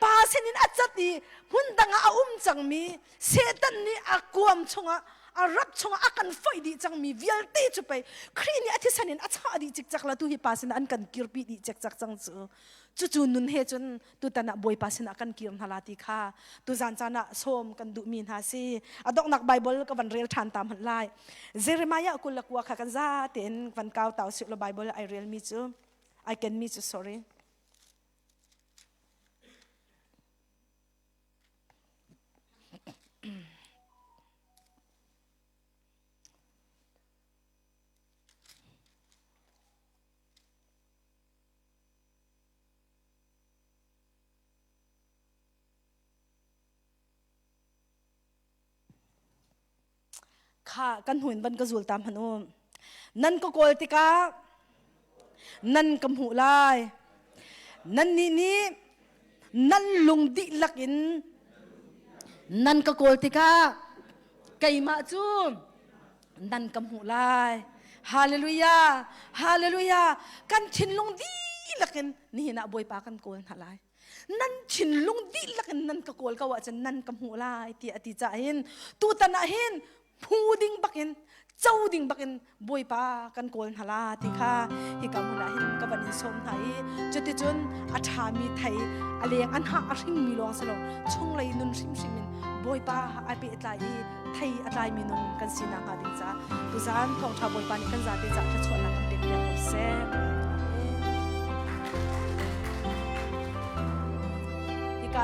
pa sinin a cat i hmun dang ah a um cangmi Satan nih a kuam chungah a rap chungah a kan foih dih cangmi vialte cu pei Khrih nih a thisen in a chah dih cikcak la tu hi pa sinah an kan kirpi dih cikcak cang cu cucu nun he cun tutan ah Bawipa sinah kan kir hna la ti kha tuzan caan ah sawm kan duhmi hna si a donghnak Bible ka van rel ṭhan ta hmanh lai Jeremiah 29 kha kan za tein van kau tau sih lo Bible ai relmi cu ai kenmi cu sorry Kha kan hnu in van ka zul ta hmanh u. Nan ka kawl tikah nan ka hmuh lai. Nannih nih nan lung dihlak in nan ka kawl tikah keimah cu nan ka hmuh lai. Hallelujah! Hallelujah! Kan thinlung dihlak in nihin ah Bawipa kan kawl hna lai. Nan thinlung dihlak in nan ka kawl ko ahcun nan ka hmuh lai tiah a ti caah hin tutan ah hin phu ding bakin co ding bakin Bawipa kan kawl hna la ti kha hika hmun ah hin ka van in sawm hna i cuticun a ṭhami thei a leng an hah a hringmi lawng si lo chunglei nun hrimhrim in Bawipa ai pehtlai i thei a tlaimi nun kan si nakhnga ding caah tuzaan thawngṭha Bawipa nih kan zate caah thluachuahnak kan pek piak ko seh. Hika.